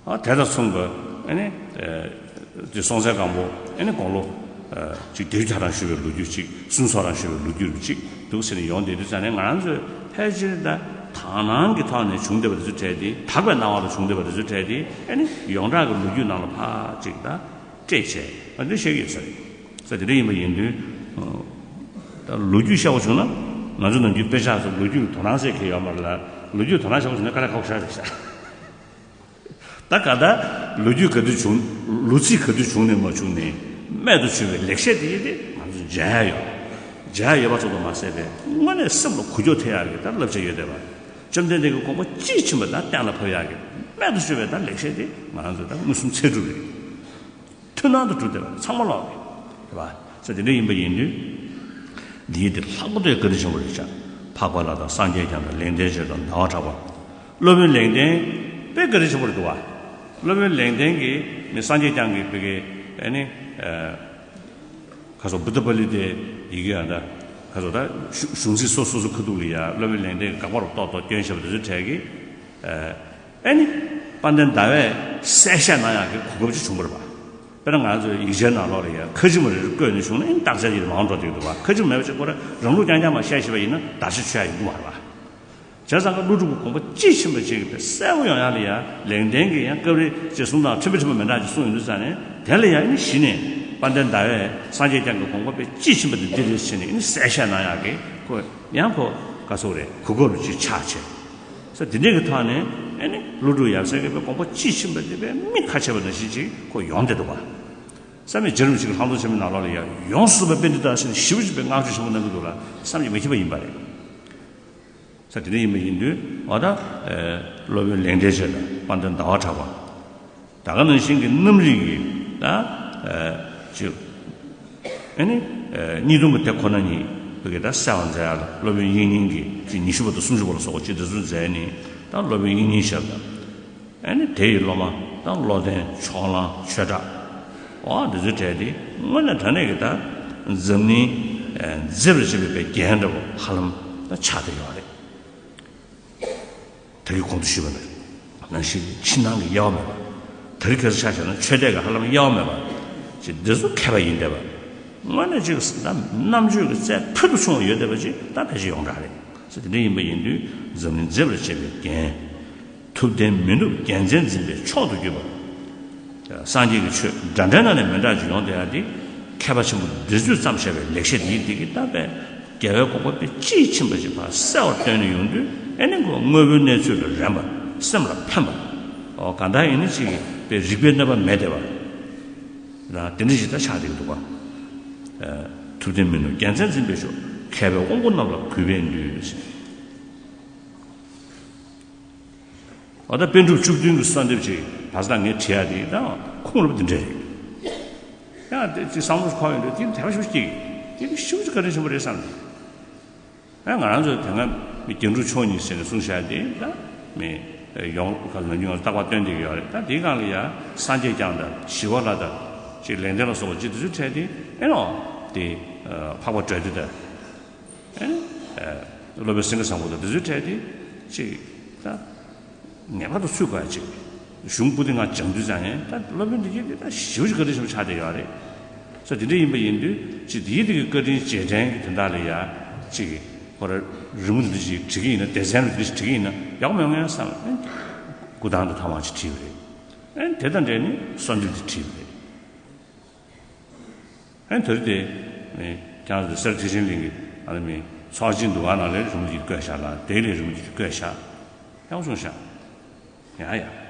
ཨ་དེ་དང་མཚུངས་པ་ཨ་ནི། དེ་སྲོང་བཙན་སྒམ་པོ་ཨེ་ནི་དགུང་ལོ་ཨ་ཅིག་བརྒྱད་ཅུ་གྱ་གྲངས་བཞུགས་པའི་ལོ་རྒྱུས་ཅིག་གསུམ་ཚོགས་གྲངས་བཞུགས་པའི་ལོ་རྒྱུས་ཅིག་འདུག་ཟེར་ནས་ཡོང་བསྡད་དུས་ཙང་ནས། ང་རང་ཚོས་ཕལ་ཆེར་ད་དག་སྣང་གི་ཐོག་ནས་བྱུང་བསྡད་པ་དེ་ཚོ་འཕྲད་དེ། དག་པའི་སྣང་བ་ལ་བྱུང་བསྡད་པ་དེ་ཚོ་འཕྲད་དེ། ཨེ་ནི་ཡོངས་གྲགས་ཀྱི་ལོ་རྒྱུས་ནང་ལ་ཕར་ཅིག་ད་སྤྲད་བྱས་ཨ་འདི་བཤད་ཀྱི་ཡོད་ས་རེད། ས་དེ་འདྲ་ཡིན་པ་ཡིན་དུས། ད་ལོ་རྒྱུས་བཤད་པ་བྱུང་ན། ང་ཚོ་ནམ་རྒྱུན་དཔེ་ཆ་སོགས་ལོ་རྒྱུས་ཀྱི་དོ་སྣང་ཟེར་མཁན་ཡོད་མ་རེད་ལ། ལོ་རྒྱུས་དོ་སྣང་བྱེད་པ་བྱུང་ན་དཀའ་ལས་ཁག་པོ་ཞེ་དྲག་རེད་ཤག་ད་ག་ད་ལོ་རྒྱུས་ག་དུས་བྱུང་། ལོ་ཚིགས་ག་དུས་བྱུང་ནས་མ་བྱུང་ནས་རྨད་དུ་བྱུང་བའི་ལེགས་བཤད་དེ་ཡིན་ཏེ། ང་ཚོ་མཇལ་ཡ་ཡོད། མཇལ་ཡ་ཡོད་པ་ཙམ་དུ་མ་ཟད་པའི་དངོས་གནས་སེམས་ལ་འགུལ་སྐྱོད་ཐེབས་ཡག་གི་ད་བསླབ་བྱ་ཡོད་བསྡད་པ། བཅོམ་ལྡན་འདས་ཀྱི་དགོངས་པ་དཔྱིས་ཕྱིན་པ་ད་གཏན་ལ་ཕབ་ཡག་གི་རྨད་དུ་བྱུང་བའི་ད་ལེགས་བཤད་དེ་ང་ཚོ་ད་མངོན་སུམ་ཚད་གྲུབ་རེད། མཐུན་སྣང་དུ་གྲུབ་བསྡད་པ་ཚང་མ་ལོག་གི་རེད་པ། ས་དེ་འདྲ་ཡིན་པ་ཡིན་དུས། འདིའི་དེ་ལྷག་པ་དེ་བཀའ་དྲིན་ཆེན་པོ་རེད་ཤག་འཕགས་པ་ལྷ་དང་སངས་རྒྱས་བསྐྱངས་དང་། ལེགས་ལྡན་འབྱེད་དང་ཟླ་བ་གྲགས་པ། སློབ་དཔོན་ལེགས་ལྡན་དཔེ་བཀའ་དྲིན་ཆེན་པོ་རེད་འདུག་བ། སློབ་དཔོན་ལེགས་ལྡན་གྱིས་མི་སངས་རྒྱས་བསྐྱངས་ཀྱི་བོད་ཀྱི་ཨེ་ནི་ཁ་སོ་བུདྡྷ་པཱ་ལི་ཏའི་ཡི་གེ་ཡང་ད་ཁ་སོ་ད་གཞུང་ཚིག་སོ་སོ་སོ་ཁ་ཐུག་ལ་ཡ་སློབ་དཔོན་ལེགས་ལྡན་གྱིས་དགག་པ་རུ་ཏོག་ཏོག་སྐྱོན་བཤད་པ་དེ་ཚོའི་གྲས་ཀྱི་ཨེ་ནི་དཔལ་ལྡན་ཟླ་བས་གསལ་བཤད་གནང་ཡག་གི་གོ་སྐབས་ཅིག་བྱུང་བ་རེད་པ། དཔེར་ན་ང་ཚོའི་ཡིག་ཆའི་ནང་ལོགས་ལ་ཡང་ཁ་ཆེམས་རེ་རེ་བཀོད་ནས་བྱུང་ན། ཨེ་ནི་བརྟག་དཔྱད་ཀྱི་མང་འགྲོ་བསྡད་འདུག་བ། ཁ་ཆེམས་མེད་པ་ཅིག་ཁོ་རང་རང་ལུགས་རྐྱང་རྐྱང་མ་བཤད་ཤེས་པ་ཡིན་ན་བརྡར་ཤ་ཆོད་ཡ་ཡོང་གི་མ་རེད་བ། བྱས་ཙང་ཀླུ་སྒྲུབ་ཀྱི་དགོངས་པ་དཔྱིས་ཕྱིན་པ་ཅིག་གི་གསལ་པོ་ཡོང་ཡག་ལ་ཡང་ལེགས་ལྡན་གྱིས་ཡང་སྐབས་རེ་རྗེ་གསུང་དང་མཐུན་པ་མཐུན་པ་མི་འདྲ་ཅིག་གསུངས་ཡོང་དུས་ཙང་ནས། དེ་ལ་ཡང་ཨེ་ནི་གཞི་ནས་དཔལ་ལྡན་ཟླ་བས་སངས་རྒྱས་བསྐྱངས་ཀྱི་དགོངས་པ་དཔེ་དཔྱིས་ཕྱིན་པ་དེ་འདི་རེད་ཟེར་ནས་ཨེ་ནི་གསལ་བཤད་གནང་ཡག་གི་ཁོ་ཡང་ཁོ་ག་ཚོད་རེད། གོ་སྐབས་ཅིག་ཆགས་བྱས། ས་དེ་འདྲའི་གི་ཐོག་ནས་ཨེ་ནི་ཀླུ་སྒྲུབ་ཡབ་སྲས་ཀྱི་དགོངས་པ་དཔྱིས་ཕྱིན་པ་དེ་དཔེ་མི་ཁ་ཕྱེ་བ་ནང་བཞིན་ཅིག་ཁོ་ཡོང་བསྡད་འདུག་བ། བསམ་ཡས་རྗེ་རིན་པོ་ཆེ་གི་ལྷག་མཐོང་ཆེན་མོའི་ནང་ལོགས་ལ་ཡང་ཡོངས་སུ་རྫོགས་པའི་པཎྜི་ཏ་ཟེར་ནས་ཞེ་པོ་ཅིག་དཔེ་བསྔགས་བརྗོད་ཆེན་པོ་གནང་གི་འདུག་ལ། བསམ་གྱིས་མི་ཁྱབ་པ་ཡིན་པ་རེད། ས་དེ་འདྲ་ཡིན་པ་ཡིན་དུས་འོ་ད་ཨེ་སློབ་དཔོན་ལེགས་ལྡན་འབྱེད་དང་དཔལ་ལྡན་ཟླ་བ་གྲགས་པ། ད་ག་ནང་བཞིན་གྱི་རྣམ་རིག་གི་ད་ཨེ་ཅིག་ཨེ་ནི་ཨེ་གཉིས་སྟོང་གི་དེ་ཁོ་ན་ཉིད་བོད་ཀྱི་ད་གསལ་བར་མཛད་ཡག་ལ་སློབ་དཔོན་དབྱིག་གཉེན་གྱི་ཅིག་ཉི་ཤུ་པ་དང་སུམ་ཅུ་པ་ལ་སོགས་པ་ཅིག་དེ་ཚོ་མཛད་ནས། ད་སློབ་དཔོན་དབྱིག་གཉེན་ཞབས་དང་། ཨེ་ནི་དེ་ཡི་སློབ་མ་ད་བློ་ལྡན་ཕྱོགས་གླང་ཆོས་གྲགས། འོ་འདི་ཚོའི་གྲས་དེ་དངོས་གནས་དྲང་གནས་ཀྱི་ད་འཛམ་གླིང་ཨེ་མཛེས་པར་བྱེད་པའི་རྒྱན་འདྲ་པོ་ཧ་ལམ་ད་ཆགས་བསྡད་ཡོད་རེད། ད་གིན་གོང་དུ་ཞུས་པ་ནང་བཞིན་ཕྱི་ནང་གི་དབྱེ་བ་མེད་པ། ད་རེས་ཁ་སང་ཆ་བཞག་ན་ཆོས་དད་ཀྱི་ཧ་ལམ་དབྱེ་བ་མེད་པ་ཅིག་འདི་ཚོ་མཁས་པ་ཡིན་བསྡད་པ། དངོས་གནས་ཅིག་ད་རྣམ་དཔྱོད་ཀྱི་རྩལ་ཕུལ་དུ་བྱུང་བ་ཡོད་བསྡད་པ་ཅིག་ད་ཕལ་ཆེར་ཡོངས་གྲགས་རེད། ས་དེ་འདྲ་ཡིན་པ་ཡིན་དུས་འཛམ་གླིང་མཛེས་པར་བྱེད་པའི་རྒྱན། ཐུབ་བསྟན་མི་ནུབ་རྒྱལ་མཚན་འཛིན་པའི་མཆོག་ཏུ་གྱུར་པ། སངས་རྒྱས་ཀྱི་ཆོས་འདྲ་འདྲའི་ནང་ནས་མི་འདྲ་ཅིག་ཡོང་བསྡད་ཡ་འདི། མཁས་པ་ཆེན་པོ་འདིར་བརྗོད་ཙམ་བྱས་པའི་ལེགས་བཤད་འདི་ཡིན། འདི་གི་ད་དཔེ་རྒྱལ་བའི་དགོངས་པ་དཔེ་དཔྱིས་ཕྱིན་པ་ཅིག་ཕར་གསལ་བར་སྟོན་ནས་ཡོང་དུས། ཨེ་ནི་ཁོ་དངོས་པོའི་གནས་ཚུལ་ལ་རན་པ། སེམས་ལ་ཕན་པ། འོ་གང་ལྟར་ཡིན་ན་ཅིག་གི་དཔེ་རིག་པའི་གནོད་པ་མེད་བསྡད་པ་རང་དེ་འདྲ་ཞིག་ད་ཆགས་བསྡད་ཀྱི་འདུག་པ། ཐུབ་བསྟན་མི་ནུབ་རྒྱལ་མཚན་འཛིན་པའི་མཆོག་མཁས་པའི་དབང་པོ་རྣམས་ལ་གུས་པས་འདུད། འོ་ད་པཎ་གྲུབ་བཅུ་བདུན་གྱི་གསོལ་འདེབས་ཅིག་བར་སྐབས་ངས་བྲིས་ཡ་དེ་ད་ཁུངས་ལུང་པ་འདི་འདྲ་རེད། ཡང་དེ་ཅིག་བསམ་བློ་འཁོར་ཡོང་དུས་དེ་དད་པ་ཞེ་པོ་སྐྱེ་གི། དེ་ནི་ཞེ་པོ་ཅིག་བཀའ་དྲིན་ཆེན་པོ་རེད་བསམ་ནས། ཡང་ང་རང་ཚོ་དེ་སྔ་མི་རྒྱན་དྲུག་མཆོག་གཉིས་ཟེར་ནས་གསུངས་བཞག་དེ་ད་མི་ཡོངས་ཁ་ལ་ཉུང་བ་རྟག་པར་སྟོན་བསྡད་ཀྱི་ཡོད་རེད། ད་དེའི་སྒང་ལ་ཡ་སངས་རྒྱས་བསྐྱངས་དང་ཞི་བ་ལྷ་དང་ཅིག་ལེགས་ལྡན་ལ་སོགས་པ་ཅིག་དེ་ཚོའི་གྲས་དེ་ཨེ་ནོ་དེ་འཕགས་པ་གྲོལ་སྡེ་དང་། ཨེ་ནི། ཨེ། སློབ་དཔོན་སེང་གེ་བཟང་པོ་དང་དེ་ཚོའི་གྲས་དེ་ཅིག་ད་ངེས་པར་དུ་ཚུད་དགོས་ཡ་ཅིག་གཞུང་པོ་ཏི་ལྔ་སྦྱང་དུས་ཙང་ནས། ད་སློབ་དཔོན་དེ་གྱིས་དེ་ད་ཞེ་པོ་ཅིག་བཀའ་དྲིན་ཆེན་པོ་ཆགས་བསྡད་ཡོད་རེད། ས་དེ་འདྲ་ཡིན་པ་ཡིན་དུས་ཅིག་དེའི་དེ་གི་བཀའ་དྲིན་རྗེས་དྲན་གྱི་དོན་དག་ལ་ཡ་ཅིག་ཁོ་ར་རི་མོ་དེ་འདྲ་ཅིག་བྲིས་ཀྱི་ཡིན་ན། སྡེ་ཚན་རེ་དེ་འདྲ་ཅིག་བྲིས་ཀྱི་ཡིན་ན་ཡག་མོད་ངས་བསམ། ཨེ་ནི་སྐུ་ཐང་དུ་ཐང་མ་ཅིག་བྲིས་པ་རེད། ཨེ་ནི་དེ་དང་འབྲེལ་ནས་གསོལ་འདེབས་དེ་བྲིས་པ་རེད། ཨེ་དེར་དེ་ནི་ཁྱེད་རང་ཚོ་སེར་ཐེག་ཆེན་གླིང་གི་ཨ་ནི་མི་ཚོགས་ཆེན་འདུ་ཁང་ནང་ལ་རི་མོ་ཅིག་བཀོད་བཞག་ལ། དེ་ལས་རི་མོ་ཅིག་བཀོད་བཞག་ཡག་པོ་བྱུང་ཤག་ཡ་ཡ།